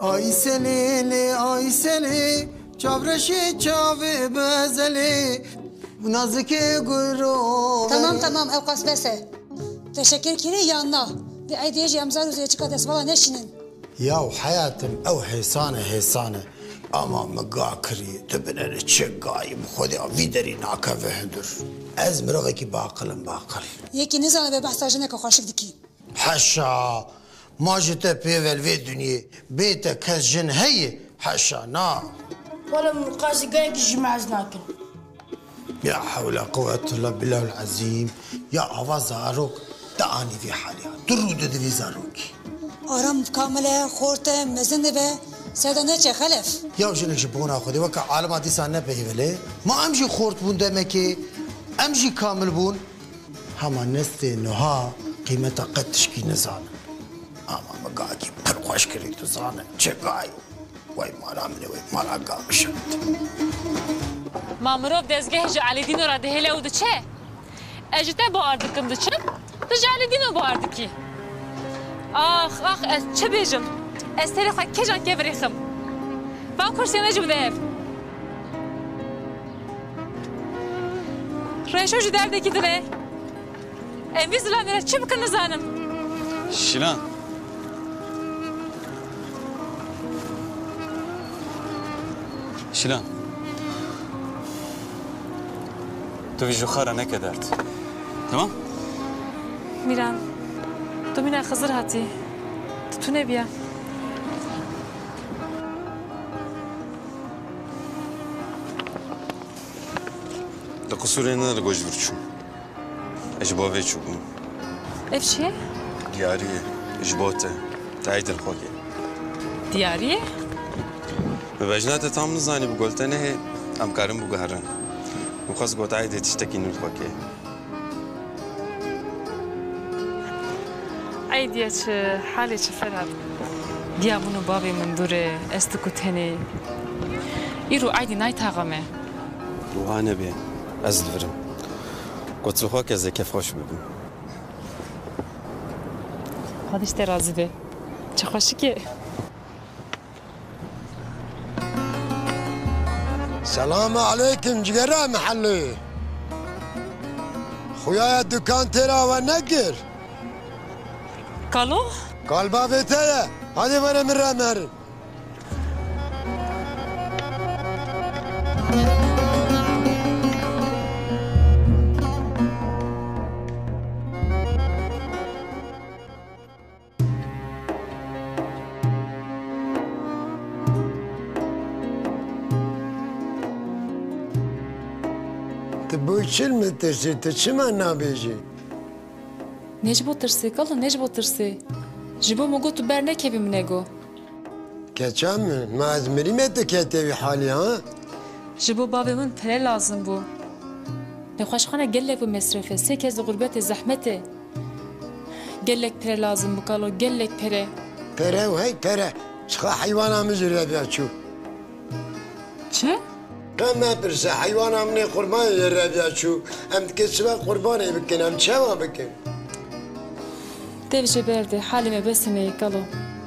Ayselê lê Ayselê, çavreşê çavê bezelê, nazikê guro. Tamam, tamam, ew qas bes e. Teşekkür kirî yan na? Di eydê jî em zar û zêçika destvala neşînin. Yaw hayatım, ew hêsan e, hêsan e. Ama min ga kirî, tu binêre çi gayî, bi Xwedê vî derî nakeve hundir. Ez mirovekî baqil im, baqil. Yekî nizane vê behsa jineke xweşik dikî. Heşa! Ma ji te pê ve li vê dinyê bê te kes jin heye? Heşa, na! Wele min qasî gayekî ji me hez nakin. Ya hewle quwwetullah billahul azîm. Ya ava zarok te anî vî halî ya. Tu rû didî vî zarokî. Aram kamil e, xort e, mezin dibe. Ser de neçe xelef. Ya jinek ji bona Xwedê weke alima dîsa nepeyivele. Ma em jî xort bûn demekê. Em jî kamil bûn. Hema nestê nuha qîmeta qet tişkî nizanin. Ama min gakî pir xweş kirî tu zane çi gayî. Wey mala min e, wey mala ga min şewit. Ma mirov dezgehê ji Elîdîno re dihêle û diçe? Ez ji te bawer dikim diçim, tu ji Elîdîno bawer dikî. Ax, ax, ez çi bêjim? Ez serê xwe kêjan kê virêxim? Van kursiyane jî bide hev. Reşo ji derdekî din e. Em vî zilamê re çi bikin nizanim. Şilan. Şilan. Tu vî ji xwe re neke derd. Tamam? Mîran, tu mîna Xizir hatî. Tu tune biya. Di qisûrê ne li gor ji vir çûm. Ez ji bo vê çûbûm. Ev çi ye? Diyarî ye. Ji bo te. Te ey dilxwe kê. Diyarî ye? Bi bejna te tam nizanî, bi gol te nehê, em karin biguherin. Min xwest got eydê tiştekî nû li xwe kê. Eydiye çi, halê çi Ferhat? Diya min û bavê min dûr e, ez tu ku tenê. Îro eydî nayê taxa me. Wiha nebe, ez li vir im. Got li xwe ke ez ê kêfxweş bibim. Xwedî ji te razî be. Çi xweşik e. Selamu aleykum cigera mehellê. Xuya dukan têra we nekir. Kalo? Kal bavê te ye. Hadi were min re merin. Tu bo çi li min tirsî? Tu çima nabêjî? Ne ji bo tirsê, kalo, ne ji bo tirsê. Ji bo min got tu bernekevî min e got. Keça min, ma ez mirî me tu ketê wî halî, ha? Ji bo bavê min pere lazim bû. Nexweşxane gelek bi mesref e, sê kes di xurbetê zehmet e. Gelek pere lazim bû kalo, gelek pere. Pere û hey pere. Çiqa heywana min jî reviya çû. Çi? Qe mepirse, heywana min ê qurbanê jî reviya çû. Em dikê sibe qurbanê bikin, em çawa bikin? Dev ji ber de, halê me besî me yê kalo.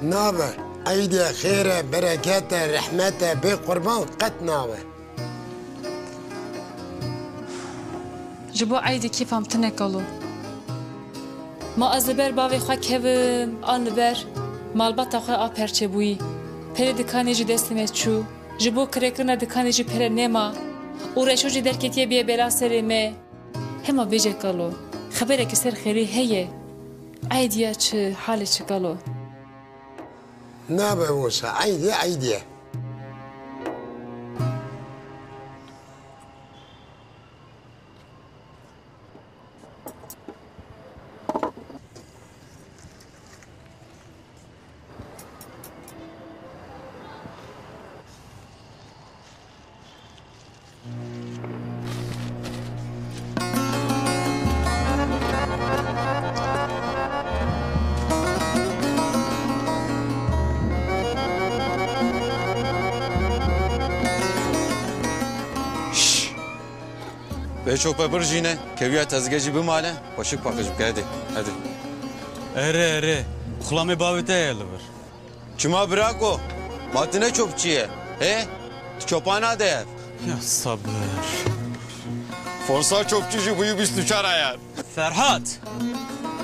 Nabe. Eydê xêr e, bereket e, rehmet e, bê qurban qet nabe. Ji bo eydê kêfa min tune kalo. Ma ez li ber bavê xwe kevim, an li ber malbata xwe a perçebûyî. Perê dikanê jî destê me çû. Ji bo kirêkirina dikanê jî pere nema. Û Reşo jî derketiye bîye bela serê me. Hema bêje kalo, xeberekî ser xêrê heye? Eydiya çi, halê çi kalo? Nabe wisa, eydê eydê ye. Şş! Bê çopebir jî ne, keviya tezgeh jî bimale, xweşik paqij bike, hadi, hadi. Erê, erê, xulamê bavê te ye li vir. Çima birako? Ma tu ne çopçî ye? Hê? Tu çopa nade ev. Ya sabir. Forsa çopçî jî bûyî bîst û çar ayar. Ferhat!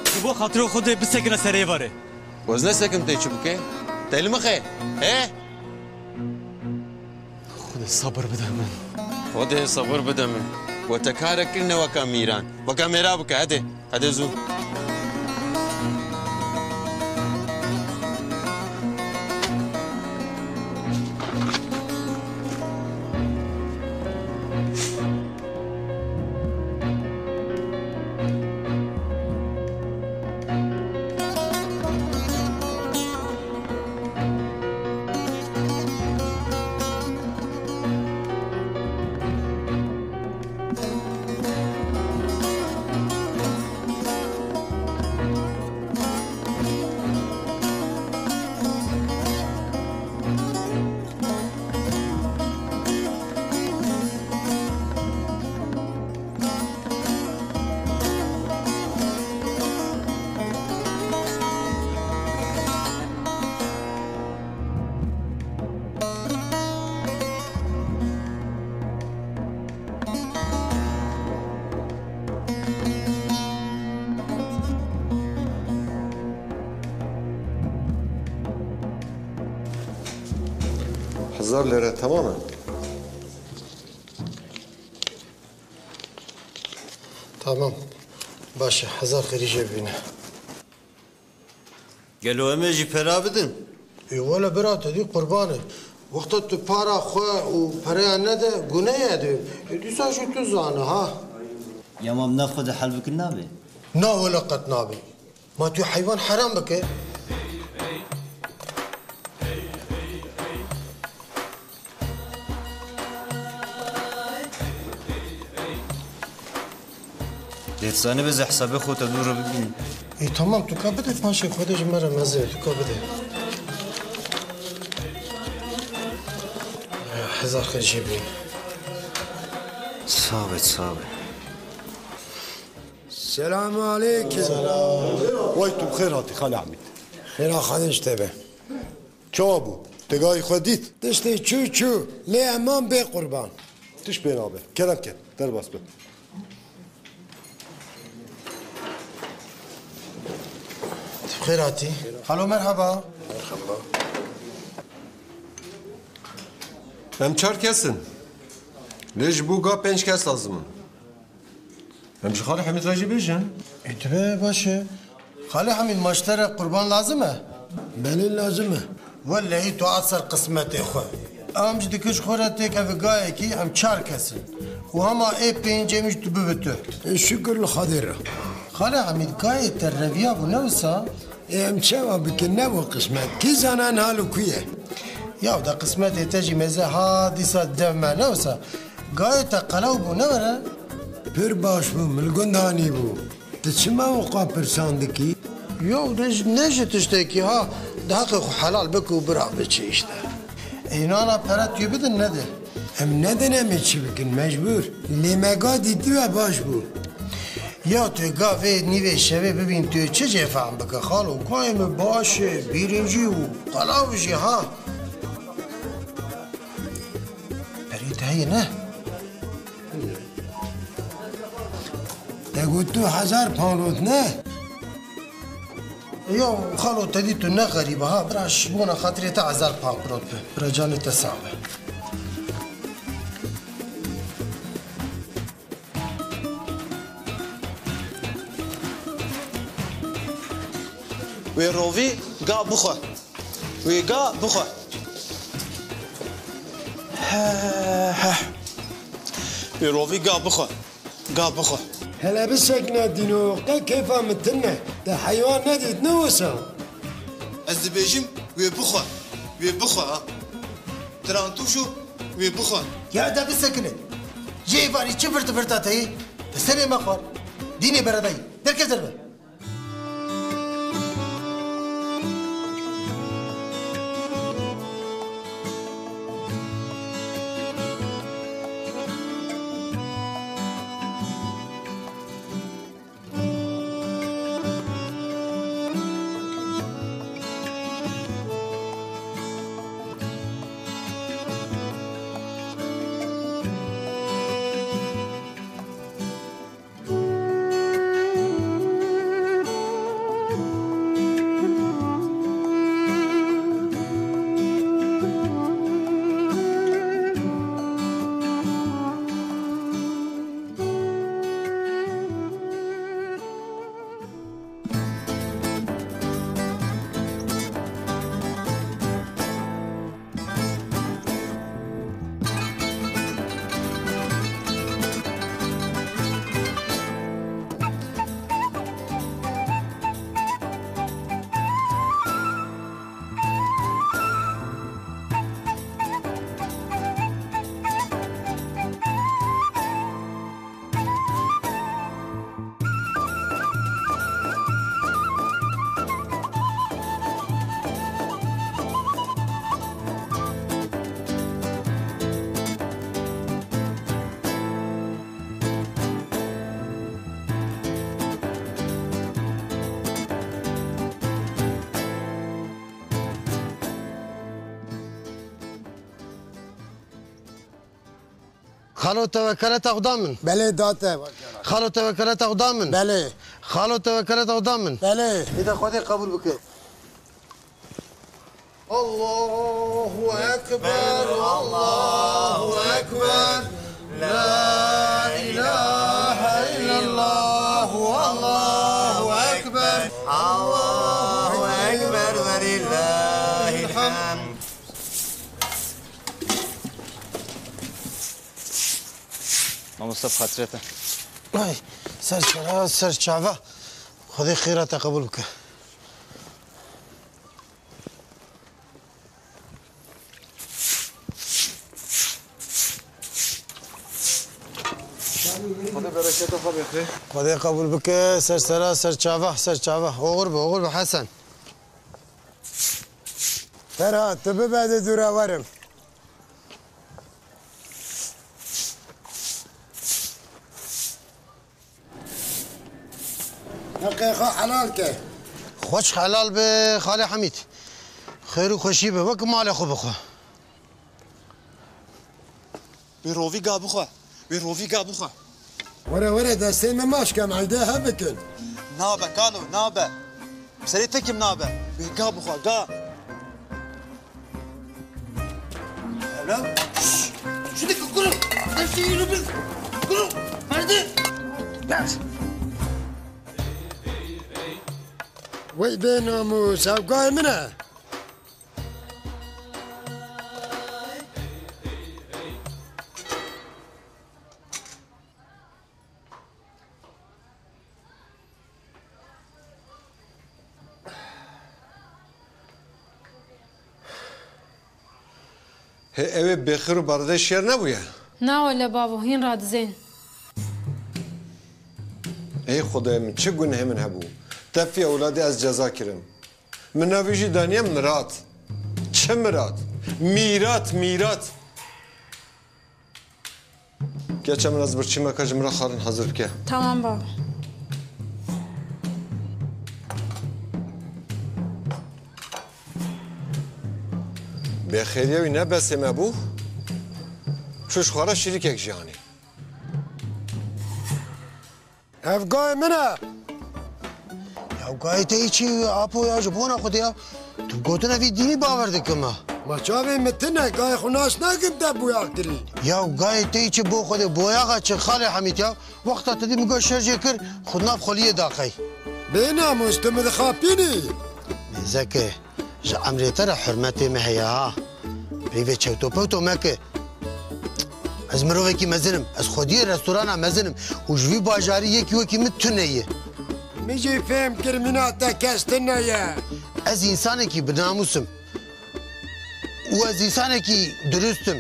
Tu bo xatirê Xwedê bisekine serê varê. Ez nesekim tê çi bike? Te li mixê? Hê? Xwedê sabir bide min. Xwedê sabir bide min. We te karek kir ne weka mîran. Weka mêra bike, hadi. Hadi zû. Hezar lire tamam e? Tamam. Baş e. Hezar xêrî jê bibîne. Gelo em ê jî pera bidin? Ê wele bira, te dî qurban e. Wexta tu para xwe û pereya nede, gune ye dê. Ê dîsa jî tu zane ha. Ya mam nav xwe de hel bikin nabe? Na wele qet nabe. Ma tu heywan heram bike? Dê tu zanî, bi zî hesabê xwe te dû re bibînin. Ê, tamam, tu ka bide, paşê xwe de ji me re meze, tu ka bide. Hezar xêr jê bî. Sax be, sax be. Selamu aleykum. Way tu bi xêr hatî, Xalê Ehmed. Xêra Xwedê ji te be. Çawa bû? Tigayî xwe dît. Tiştê çû çû, lê eman bê qurban. Tişt pê nabe. Kerem ke, derbas be. Xêr hatî. Halo, merhaba. Em çar kes in. Lê ji bo ga pênc kes lazim in. Em ji Xalê Hemîd re jî bêjin. Ê, dibe baş e. Xalê Hemîd, ma ji te re qurban lazim e? Belê, lazim e. Wellehî tu hat ser qismetê xwe. Em ji dikin ji xwe re têkeve gayekî, em çar kes in. Û hema ê pêncemî jî tu bibe tu. Ê, şikir li Xwedê re. Xalê Hemîd, gayê te reviyabû, ne wisa? Ê, em çawa bikin, nebû qismet. Kî zane niha li ku ye? Ya, de qismetê te jî mêze ha dîsa dev me, ne wisa? Gayê te qelew bû, ne were? Pir baş bû, min li gund hanî bû. Tu çima wiqa pirsan dikî? Ya, ne ji, ne ji tiştekî ha, di heqê xwe helal bike û bira biçe îşte. Ê, nana pere tu bidin, nede. Em nedin, em ê çi bikin, mecbûr. Lê me ga dîtibe baş bû. Ya tu gavê nîvê şevê bibîn tu çi jê fehm bike xalo? Gayê min baş e, bîrincî û qelav jî ha. Perê te heye ne? Te got tu hezar pound ne? Ya xalo te dî tu ne xerîb e ha. Bira ji bona xatirê te hezar pound pirot be. Bira canê te sax be. Wê rovî ga bixwe. Wê ga bixwe. He, he. Wê rovî ga bixwe. Ga bixwe. Hele bisekine dîno, qe keyfa min tune. Te heywan nedît ne wisa? Ez dibêjim wê bixwe. Wê bixwe ha. Tirantû jû wê bixwe. Ya de bisekine. Jê varî çi virti virta te yê? Te serê me xwar. Dînê beredayî. Derkef derve. Xalo, te wekeleta xwe da min. Belê, da te. Xalo, te wekeleta xwe da min. Belê. Xalo, te wekeleta xwe da min. Belê. Êda Xwedê qebûl bike. Allahu Ekber, Allahu Ekber. La ilahe illallah, Allahu Ekber. Allahu Ekber ve lillahil hamd. Mamoste, bi xatirê te. Ay, ser sera, ser çava. Xwedê xêra te qebûl bike. Xwedê bereketa xwe bêxe. Xwedê qebûl bike, ser sera, ser çava, ser çava. Oxir be, oxir be Hesen. Ferhat, tu bibe, ez dû re werim. Heqê xwe helal ke. Xweş helal be Xalê Hemîd. Xêr û xweşî be, wek malê xwe bixwe. Wê rovî ga bixwe. Wê rovî ga bixwe. Were were destê min maç ke em eyde hev bikin. Nabe kalo, nabe. Serê te kim nabe. Wê ga bixwe, ga. Evla. Şşş! Şunu kıkırın. Her şeyi yürü bir. Kırın. Hadi. Gel. Wey bê namûs, ev gayê min e. Hê ew ê bêxir û baredê şêr nebûye? Na wele bavo, hîn radizên. Ey Xwedayê min, çi gunehê min hebû? Tefî ewladê ez ceza kirim. Min navê jî daniye Mirat. Çi Mirat? Mîrat, Mîrat. Keça min ez birçî me ka ji min re xwarin hazir bike. Tamam baba. Bêxêriya wî ne besê me bû. Çû ji xwe re şirîkek jî anî. Ev gayê min e. Ya gayê te yî çi apo ya, ji bona Xwedê ya. Tu gotina vî dînî bawer dikim ha. Ma çavê min tune, gayê xwe nas nakim te boyax kirî. Ya gayê te yî çi bo Xwedê, boyaxa çi xalê Hemîd ya. Wexta tu dî min got şer jê kir, xwe nav xweliyê daxey. Bê namûs, tu min dixapînî. Mêzeke. Ji emrê te re hurmetê me heye ha. Peyvê çewtopewto meke. Ez mirovekî mezin im. Ez xwediyê restorana mezin im. Û ji vî bajarî yekî wekî min tune ye. Min jî fêm kir mîna te kes tune ye. Ez însanekî bi namûs im. Û ez însanekî dirust im.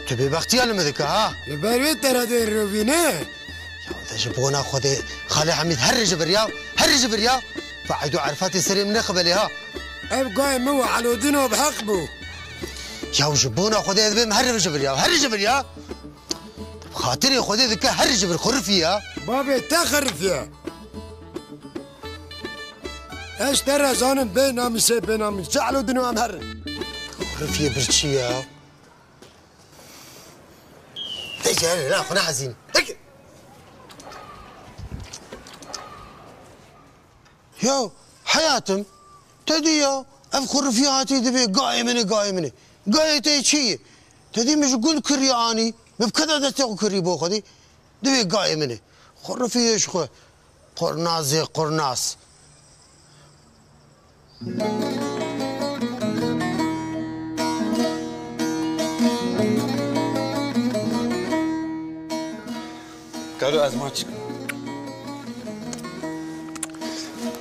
Tu bêbextiya li min dike ha. Li ber wê te re dê rovîne. Ya te ji bona Xwedê Xalê Hemîd herre ji vir ya, herre ji vir ya. Bi eyd û erfatê serê min nexibelê ha. Ev gayê min û Elodîno bi heq bû. Ya ji bona Xwedê ez bêm herre ji vir ya, herre ji vir ya. Xatirê Xwedê dike herre ji vir xurifî ya. Bavê te xirifiye. Ez te re zanim bê namîsê bê namîs. Çi Elodîno em herin. Xurifiyê birçî ya. Peki, yani, la, xwe nehezîn. Peki. Ya, heyatim, te dî ya, ev xurifî hatî dibê gayê min e, gayê min e. Gayê te çi ye? Te dî min ji gund kiriye anî, min bi keda destê xwe kirî bo xwedî. Dibê gayê min e. Xurifî ye ji xwe. Qurnazê qurnaz. Kalo ez maç.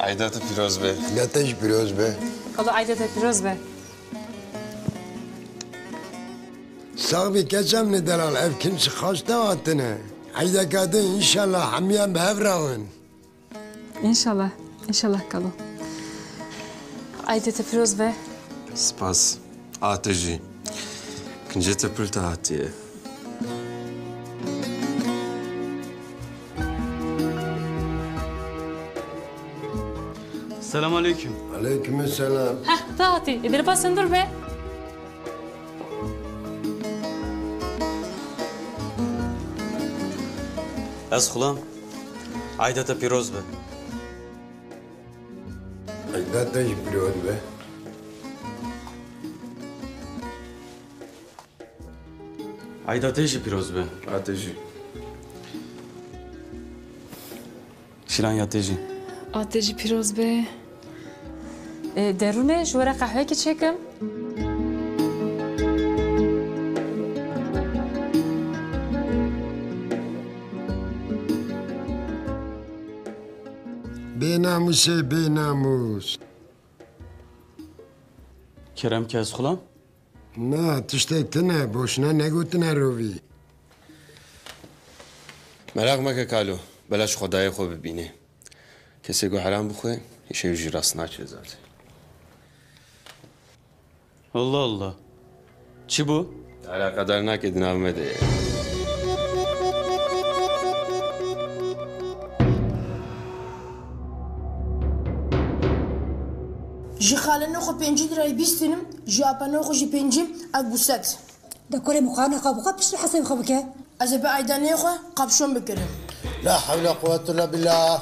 Eyda te pîroz be. Eyda te jî pîroz be. Kalo eyda te pîroz be. Sax bî keça min ê delal, ev kin ji xaç te hatine. Eydeka din înşallah hemiyan bi hev rawin. Înşallah, înşallah kalo. Eydê te pîroz be. Spas. A te jî. Kincê te pil te hatiye. Selam aleyküm. Aleyküm selam. Heh, te hatî. Ê, derpa sindur be. Ez xulam. Eyda te pîroz be. Eyda te jî pîroz be. Eyda te jî pîroz be. A te jî. Şîlan ya te jî. A te jî pîroz be. E, derûne, ji we re qehwekî çêkim? Bênamûsê bênamûs. Kerem ke ez xulam? Na, tiştek tune, boşuna negotine rovî. Meraq meke kalo, belaş xwedayê xwe bibîne. Kesê ku heram bixwe, îşê wî jî rast naçe zaten. Allah Allah. Çi bû? Eleqedar nake di nav me de ye. Ji xalenê xwe pêncî lirayî bîst tînim, ji apenê xwe jî pêncî, ev bû sed. De kurê min, xwarina xwe bixwe, piştre hesabê xwe bike. Ez ê bi eydanê xwe kapşon bikirim. La hewla quwwete illa billah.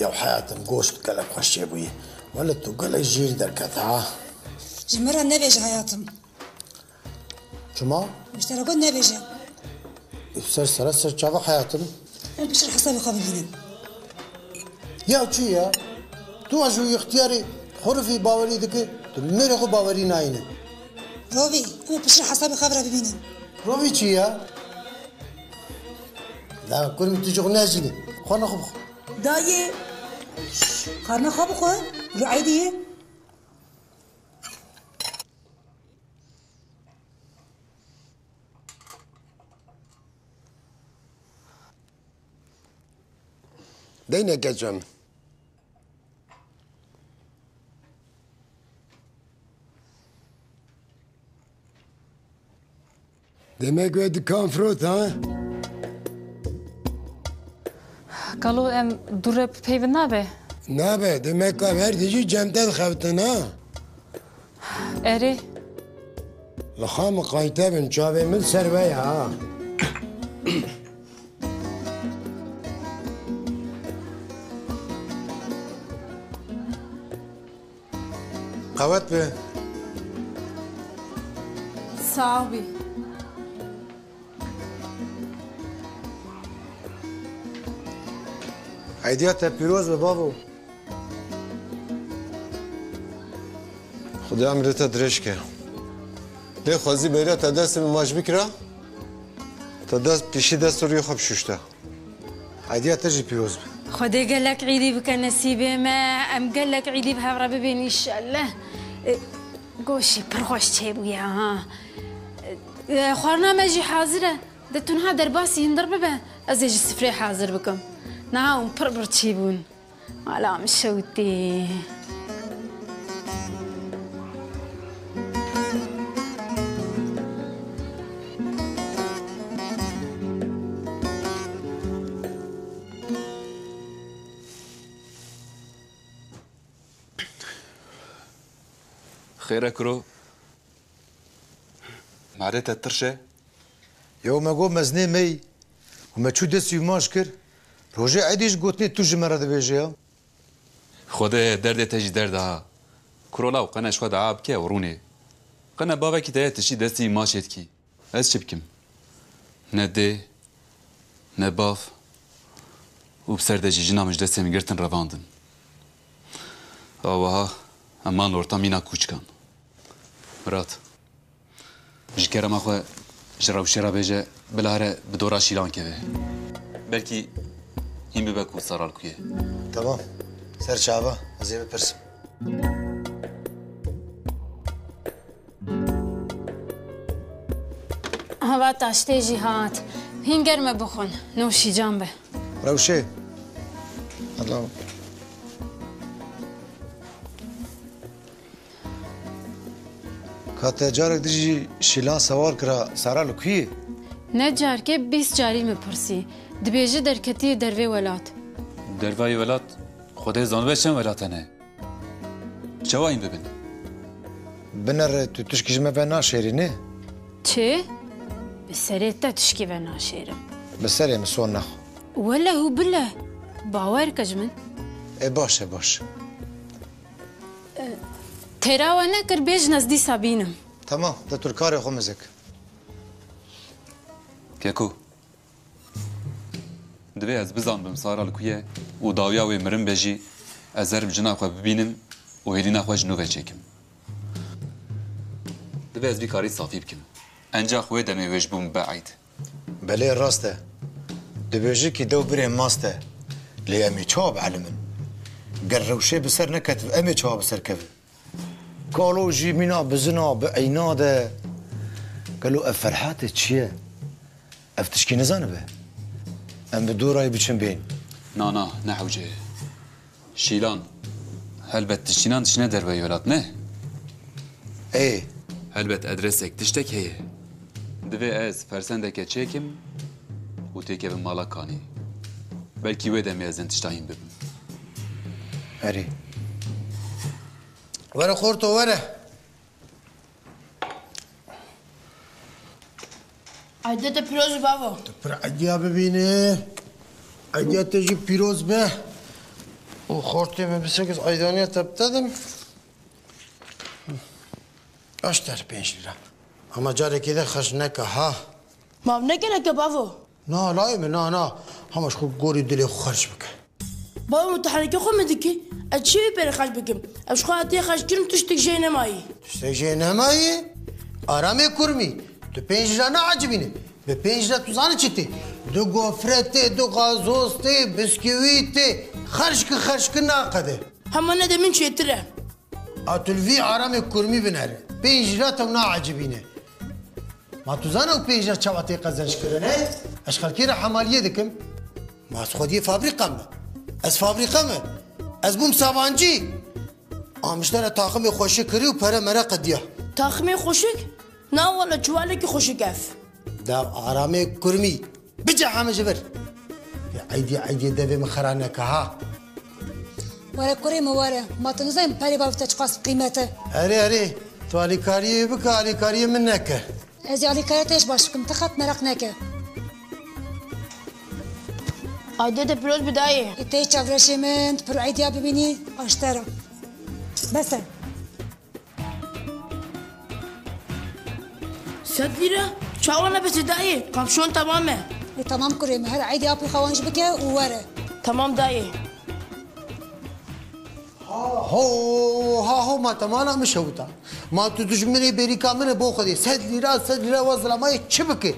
Ya heyatim, goşt gelek xweş çêbûyî. Wele tu gelek jêrî derket ha. Ji min re nebêje heyatim. Çima? Ji te re got nebêje. Ser sera ser çava heyatim. Em piştre hesabê xwe bibînin. Ya çi ya? Tu ez û ixtiyarê xurifî bawerî dike, tu mêrê xwe bawerî nayîne. Rovî, em ê piştre hesabê xwe re bibînin. Rovî çi ya? La kurmî tu ji xwe nejîne. Xwarina xwe bixwe. Dayê. Xwarina xwe bixwe. Ro eydî ye. Deyneke çem. Demek we dikan firot, ha? Kalo em dû re bi peyvin nabe? Nabe, demek ka her dijî cem te dixebitin, ha? Erê. Li xa min qayte bin, çavê min ser we ye, ha. Qewet be. Sax bî. Eydiya te pîroz be bavo. Xwedê emrê te dirêj ke. Lê xwezî beriya te destê min maç bikira, te dest pîşî dest û rûyê xwe bişûşte. Eydiya te jî pîroz be. Xwedê gelek îdî bike nesîbê me, em gelek îdî bi hev re bibên înşellah. E, goşî pir xweş çêbûye ha. E, xwarina me jî hazir e. De tu niha derbasî hundir bibe, ez ê jî sifrê hazir bikim. Niha hûn pir birçî bûn. Mala min şewitî. Xêr e kuro. Marê te tirş e? Yew me got mezinê me yî û me çû destî wî maç kir. Rojê eydî ji gotinê tu ji me re dibêje ya. Xwedê derdê te jî derd e ha. Kuro law qene ji xwe dua bike û rûnê. Qene bavekî te ye tu şî destî wî maçê dikî. Ez çi bikim? Ne dê, ne bav û bi ser de jî jina min ji destê min girtin revandin. Awiha em man li orta mîna kûçikan. Mirat, ji kerema xwe ji Rewşê re bêje, bila here bi dora Şîlan keve. Belkî hîn bibe ku Sara li ku ye. Temam. Ser çava, ez ê bipirsim. Hava taştê jî hat. Hîn germe bixwin. Nûşîcan be. Rewşê. Hello. Ka te carek dijî Şîlan sewal kira, Sara li ku ye? Ne carkê, bîst carî min pirsî. Dibêje derketiye dervê welat. Dervayê welat? Xwedê zanibe çend welat hene. Çawa hîn bibin? Binere tu tişkî ji me ve naşêrî, ne? Çi? Bi serê te tişkî ve naşêrim. Bi serê min son nexwe. Weleh û bileh. Bawer ke ji min. E, baş e, baş. Têra we nekir, bêjin ez dîsa bînim. Temam, de tu li karê xwe mizek. Keko. Divê ez bizanbim Sara li ku ye û dawiya wê mirin be jî ez herim jina xwe bibînim û hêdîna xwe ji nû ve çêkim. Divê ez vî karî safî bikim. Encax wê demê wê ji bo min be eyd. Belê rast e. Dibêje kî dew birê mast e. Lê em ê çawa bielimin? Ger rewşê bi ser neketiv, em ê çawa bi ser kevin? Kalo jî mîna bizina bi eyna de. Gelo ev Ferhatê çi ye? Ev tişkî nizanibe? Em bi dorayê biçin bên. Na, na, ne hewce ye. Şîlan, helbet tiştînan dişine derveyî welat, ne? Ê. Helbet edresek, tiştek heye. Divê ez fersendeke çêkim û têkevim mala Kanî. Belkî wê demê ez hin tişta hîn bibim. Erê. Were xorto, were. Eydiya te pîroz be bavo. Tu pir eydiya bibîne. Eydiya te jî pîroz be. Û xortê min bisekis eydaniya te bitedim. Aşter pênc lîra. Ama carekê de xerc neke ha. Ma ev ne gelek e bavo? Na layê min, na, na. Hema ji xwe gorî dilê xwe xerc bike. Bavo, min tu henekê xwe min dikî? Ez çi wî pere xerc bikim? Ez ji xwe hatiye xerc kirim, tiştek jê nemayî. Tiştek jê nemayî? Aramê kurmî. Tu pênc lîra neecibîne. Bi pênc lîra tu zanî çi tê? Du gofret tê, du gazoz tê, bisküvî tê. Xerc ki, xerc ki naqede. Hema ne de min çêtir e. A tu li vî aramê kurmî binere. Pênc lîra tew naecibîne. Ma tu zana ew pênc lîra çawa tê qezenc kirin, he? Ez xelkê re hemaliyê dikim. Ma ez xwediyê fabrîka me. Ez fabrîka me. Ez bûm savancî. Amişte re taximê xweşik kirî û pere mere qediya. Taximê xweşik? Na wele çuvalekî xweşik ev. Dev aramê kurmî. Bice heme ji vir. Vê eydî eydê devê min xera neke ha. Were kurê min were. Ma tu nizanî perê bavê te çiqas bi qîmet e. Erê, erê. Tu alîkariyê wî bike, alîkariyê min neke. Ez ê alîkariya te jî baş bikim. Ti qet meraq neke. Eydê te pîroz be dayê. Ê tê çavreşê min, tu pir eydiya bibînî, aştera. Bes e. Sed lîra? Çawa nebes e dayê? Kamşon temam e. Ê, temam kurê min. Her eydê apê xwe wan jî bike û were. Temam dayê. Ha ho, ha ho, ma te mana min şewita. Ma tu dijminê bêrîka min e bo Xwedê. Sed lîra, sed lîra we zilamayê çi bike?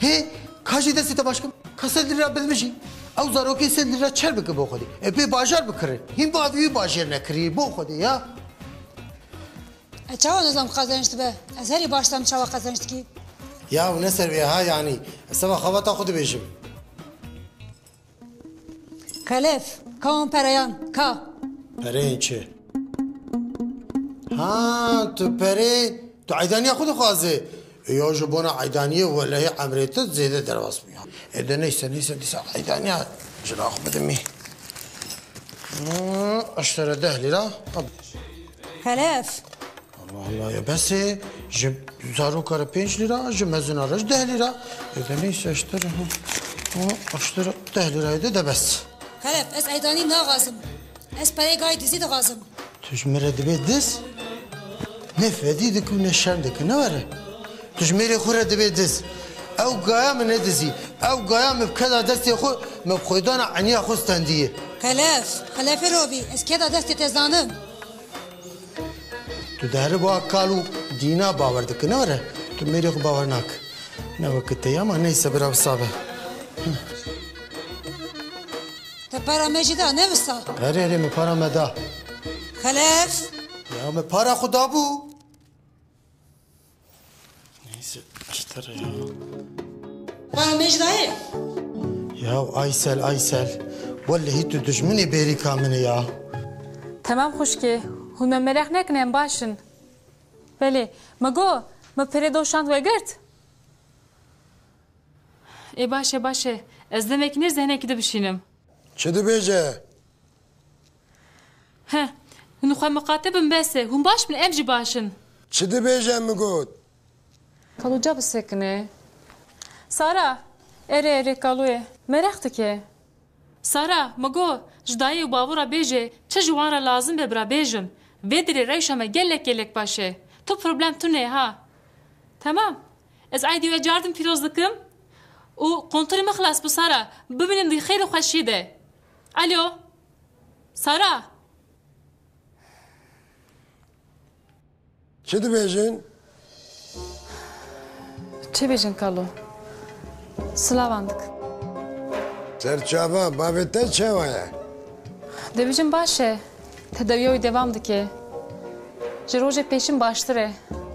Hê, ka jî destê te baş kim? Ka sed lîra bid min jî. Ew zarokê sed lîra çer bike bo Xwedê. E pê bajar bikire. Hîn bavî wî bajêr nekirî bo Xwedê ya. E, çawa nizam qezenc dibe? Ez herî baş zam çawa qezenc dikî. Ya, ne ser vê ha, yanî, ez seba xebata xwe dibêjim. Xelef, ka wan pereyan, ka? Pereyên çi? Ha, tu perê, tu eydaniya xwe dixwazê. E, ya ji bona eydaniyê welehî emrê te zêde derbas bû ya. E de neyse, neyse, dîsa eydaniya jina xwe bidimî. Hmm, aştere deh lira. Xelef. Allah Allah, ya bes e, ji zaroka re pênc lira, ji mezina re ji deh lira. E de neyse, işte, ha, ha, işte deh lirayê de de bes. Xelef, ez eydanî naxwazim. Ez pereyê gayê dizî dixwazim. Tu ji min re dibê diz? Ne fedî dike û ne şerm dike, ne were? Tu ji mêrê xwe re dibê diz. Ew gaya min nedizî. Ew gaya min bi keda destê xwe, min bi xwêdana eniya xwe stendiye. Xelef, Xelefê Rovî, ez keda destê te zanim. Tu diheriba kal û dîna bawer dike, ne were? Tu mêrê xwe bawer nake. Ne weke te ya, ma neyse, bira wisa be. Te para me jî da, ne wisa? Erê, erê, min para me da. Xelef. Ya, min para xwe dabû. Neyse, işte ya. Para me jî dayê. Ya Aysel, Aysel. Wellehî tu dijminê bêrîka min î ya. Temam xwişkê, hûn me meraq nekin, em baş in. Belê, min got, min perê doşand we girt. Ê baş e, baş e. Ez demekî nêz de hinekî dibişînim. Çi dibêje? He, hûn xwe miqate bin bes e. Hûn baş bin, em jî baş in. Çi dibêje min got? Kalo ca bisekine. Sara, erê, erê, Kaloyê. Meraq dike. Sara, min got, ji dayê û bavo re bêje, çi ji wan re lazim be bira bêjin. Vê dirê rewşa me gelek gelek baş e. Tu problem tune ha. Temam. Ez eydî we cardin pîroz dikim û kontûrê min xilas bû Sara. Bimînin di xêr û xweşiyê de. Alo. Sara. Çi dibêjin? Çi bêjin Kalo? Silavan dikin. Serçava, bavê te çawa ye? Dibêjin baş e. Tedawiya wî devam dike. Ji rojê pêşin baştir e.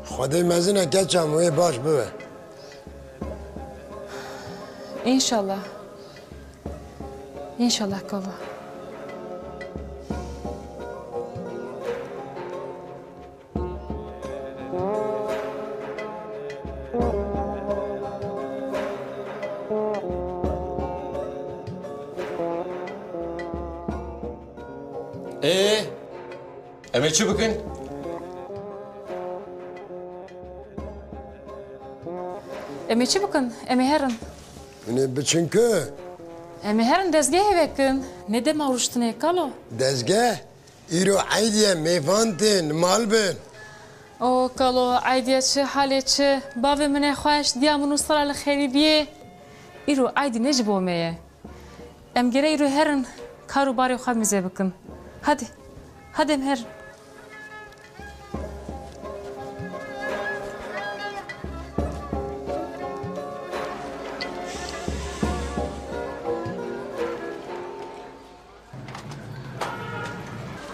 Xwedê mezin e, keça min wê baş bibe. Înşallah. Înşallah Kalo. Ê, em ê çi bikin? Em ê çi bikin? Em ê herin. Hûn ê biçin ku? Em ê herin dezgehê vekin. Ne dema rûştinê kalo. Dezgeh? Îro eydî ye, mêvan tên, mal bin. O kalo, eydî ye çi, halê çi? Bavê min e xweş, diya min û sala li xêrî biyê. Îro eydî ne ji bo me ye. Em gere îro herin, kar û barê xwe mizê bikin. Hadi, hadi em herin.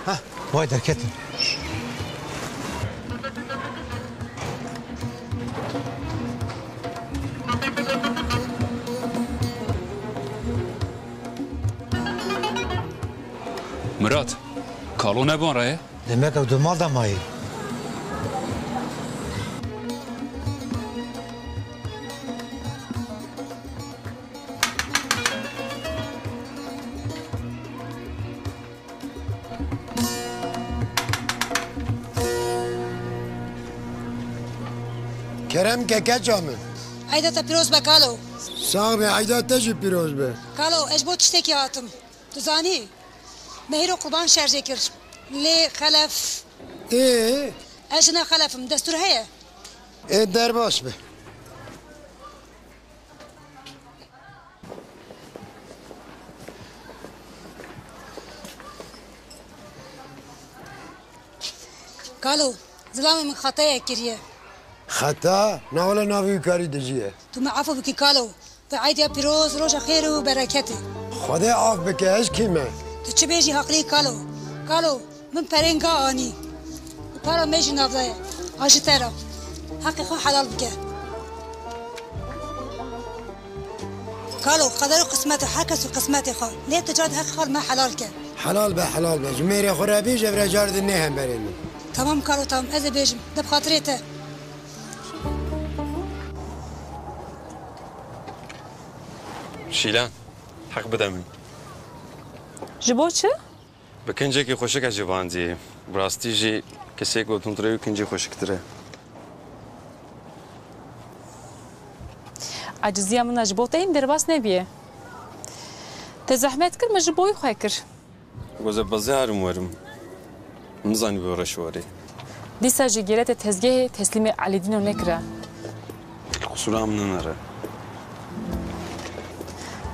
Heh, vay derketin. Mirat, kalo ne van re ye? Demek ew di mal de mayî. Kerem ke keça min. Eyda te pîroz be kalo. Sax be, eyda te jî pîroz be. Kalo, ez ji bo tiştekî hatim. Tu zanî, me hîro qurban şerjê kir. Lê xelef. Ê? Ez jina xelef im, destûr heye? Ê, derbas be. Kalo, zilamê min xetayek kiriye. Xeta? Na wele navê wî karî Dicî ye. Tu me efû bikî kalo. Te eydiya pîroz, roja xêr û bereketê. Xwedê af bike, ez kî me? Tu çi bêjî heqlî kalo. Kalo, min perên ga anî. Û para me jî nav daye. A ji te re. Heqê xwe helal bike. Kalo, qeder û qismet e, her kes û qismetê xwe. Lê tu car di heqê xwe li me helal ke. Helal be, helal be. Ji mêrê xwe re bêje, vira car din nê hemberê min. Tamam kalo, tamam. Ez ê bêjim. De bi xatirê te. Şîlan, heq bide min. Ji bo çi? Bi kincekî xweşik ez civandiye. Bi rastî jî kesê ku tundre wî kincî xweşiktir e. Eciziya min a ji bo te hîn derbas nebiye. Te zehmet kir, min ji bo wî xwe kir. Goze bazarim werim. Nizanî bi reş warê. Dîsa jî gêre te tezgehê teslîmê Elîdîno nekira. Qisûra min nere.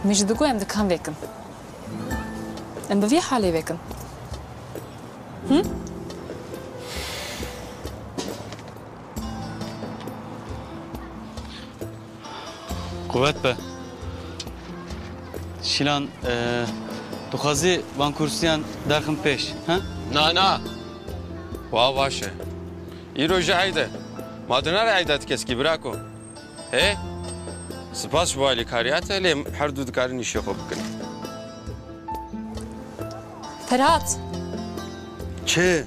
Min jî digot em dikan vekin. Em bi vî halê vekin. Hı? Quwet be. Şîlan, e, tu xwazî van kursiyan derxin pêş, ha? Na, na. Wa baş e. Îro jî eyd e. Ma dinare eyda ti keskî birako. Hê? Spas ji bo alîkariya te, lê her du dikarin îşê xwe bikin. Ferhat. Çi?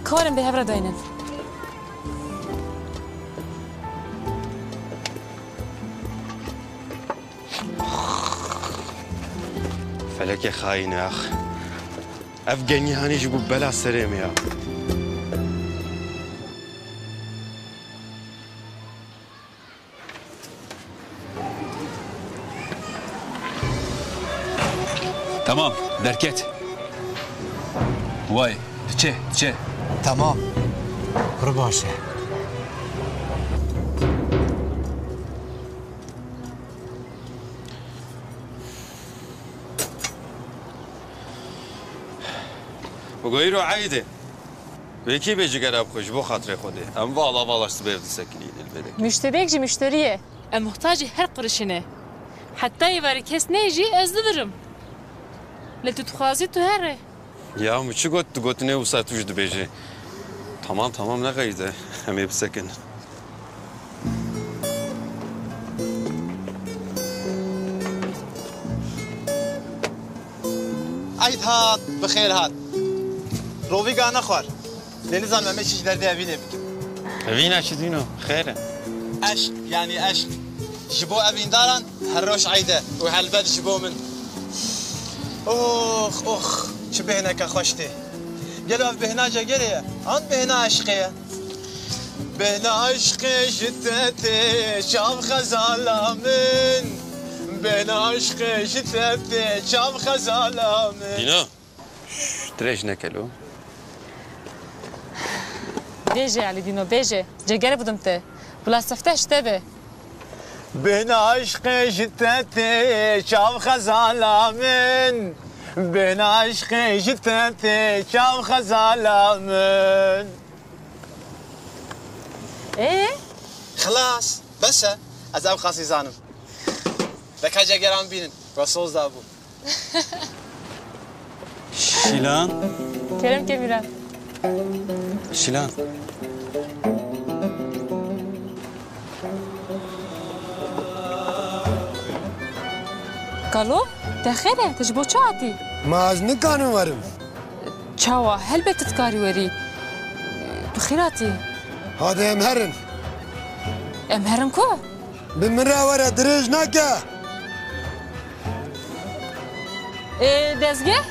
Karin bi hev re daynin. Felekê xayîn e ax. Ev genî hanî jî bû bela serê me ya. Tamam, derket. Way, diçe, diçe. Tamam. Pir baş e. Bi goyî ro eyde. Wekî bê cigera bi xwe ji bo xatirê Xwedê. Em vala vala ji sibê disekinî li vê dekê. Müşteriyek jî müşterî ye. Em muhtacê her qirişê ne. Heta êvarê kes neyê jî ez dibirim. Lê tu dixwazî tu here. Ya min çi got, tu gotinê wisa tu jî dibêjî. Tamam, tamam, ne qeyde. Em ê bisekinin. Eyd hat, bi xêr hat. Rovîga nexwar. Lê nizanim em ê çi ji derdê evînê bikin. Evîna çi dîno? Xêr e. Eşq, yanî eşq. Ji bo evîndaran her roj eyd e û helbet ji bo min. Ox, ox, çi bêhneke xweş tê. Gelo ev bêhna cegerê ye, an bêhna eşqê ye? Bêhna eşqê ji te tê çav xezala min. Bêhna eşqê ji te tê çav xezala min. Dîna. Dirêj neke lo. Bêje Elî Dîno, bêje. Cegerê bidim te. Bila sifte ji te be. Bêhna eşqê ji te tê çav xezala min. Bêhna eşqê ji te tê çav xezala min. Ee? Xilas, bes e. Ez ew qasî zanim. Deka cegeran bînin. Russell's da bû. Şîlan. Kerem ke Mîran. Şîlan. Kalo, te xêr e? Te ji bo çi hatî? Ma ez nikanim werim. Çawa? Helbet tu dikarî werî. Tu xêr hatî. Hadi em herin. Em herin ku? Bi min re were, dirêj neke. Ê, dezgeh?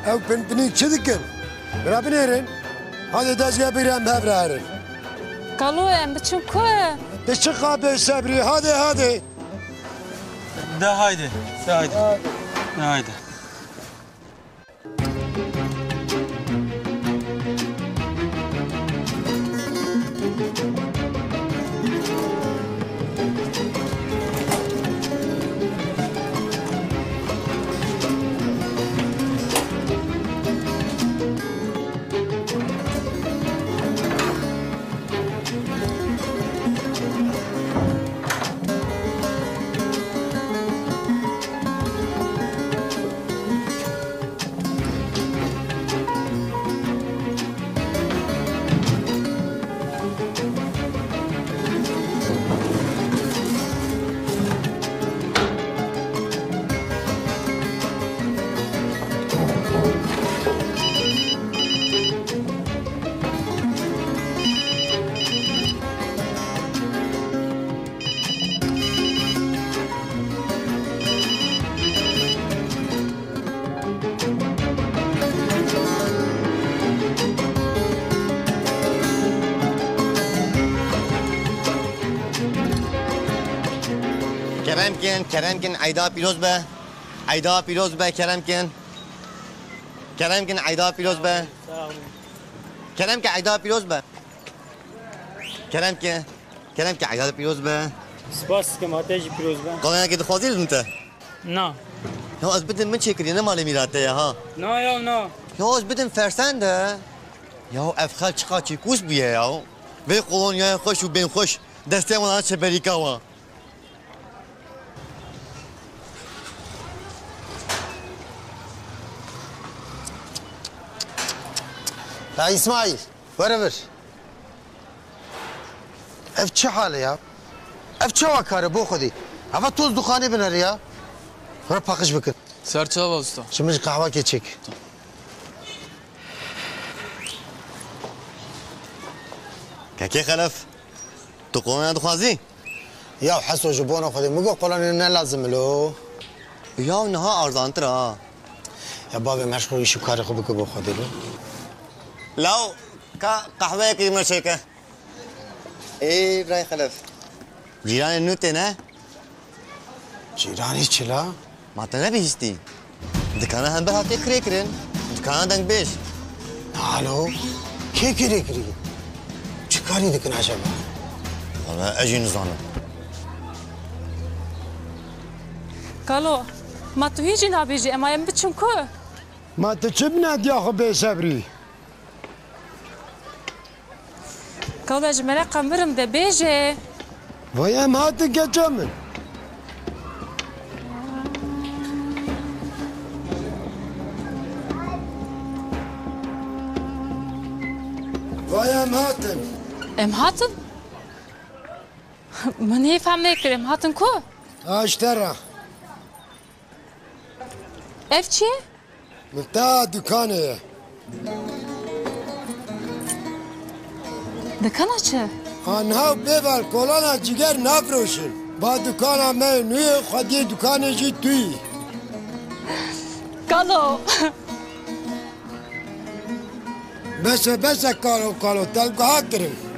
Ew pinpinî çi dikin? Bira binêrin. Hadi dezgeh bigre em hev re herin. Kalo, em biçin ku? Te çiqa bêsebrî, hadi, hadi. De haydi, de haydi. De haydi. Kerem kin, kerem kin, eyda pîroz be. Eyda pîroz be, kerem kin. Kerem kin, eyda pîroz be. Kerem kin, eyda pîroz be. Kerem kin. Kerem kin, eyda pîroz be. Spas dikim, te jî pîroz be. Qolonekê dixwazî li te? Na. Ya ez bidim min çêkiriye, ne malê mîra te ye ha. Na ya na. Ya ez bidim fersen de. Ya ev xel çiqa çêkûs bûye ya. Vê kolonyaya xweş û bên xweş destê wan çe berîka wan. Ya Îsmaîl, were vir. Ev çi hal e ya? Ev çawa kar e bo Xwedê? Eva toz dixanê binere ya. Were paqij bikin. Ser çava usta. Ji min ji qehwekê çêk. Kekê Xelef, tu qolona dixwazî? Ya Heso, ji bona Xwedê min got qolonê ne lazim e lo. Ya niha arzantir a. Ya bavê, meşxul îş û karê xwe bike bo Xwedê lo. Law, ka qehweyekê me çêke. Ê, birayê Xelef. Cîranê nû tê ne? Cîranê çi la? Ma te nebihîstî? Dikana hember hatiye kirêkirin. Dikana dengbêj. Alo, kê kirê kirî? Çi karî dikin acaba? Wala ez jî nizanim. Kalo, ma tu hîn jî nabêjî, ema em biçin ku? Ma tu çi binadiya xwe bêsebrî? Kalo, ji mereqa mirim de bêje. Vay em hatin keça min. Vay em hatin. Em hatin? Min hê fehm nekir, em hatin ku? Ha, ji te re. Ev çi ye? Mifta dukanê ye. Dikana çi? Anha û bêval kolana ciger nafroşin. Va dukana me nû ye, xwediyê dukanê jî tu yî. Kalo. Beşe beşe kalo kalo, te guha kirin.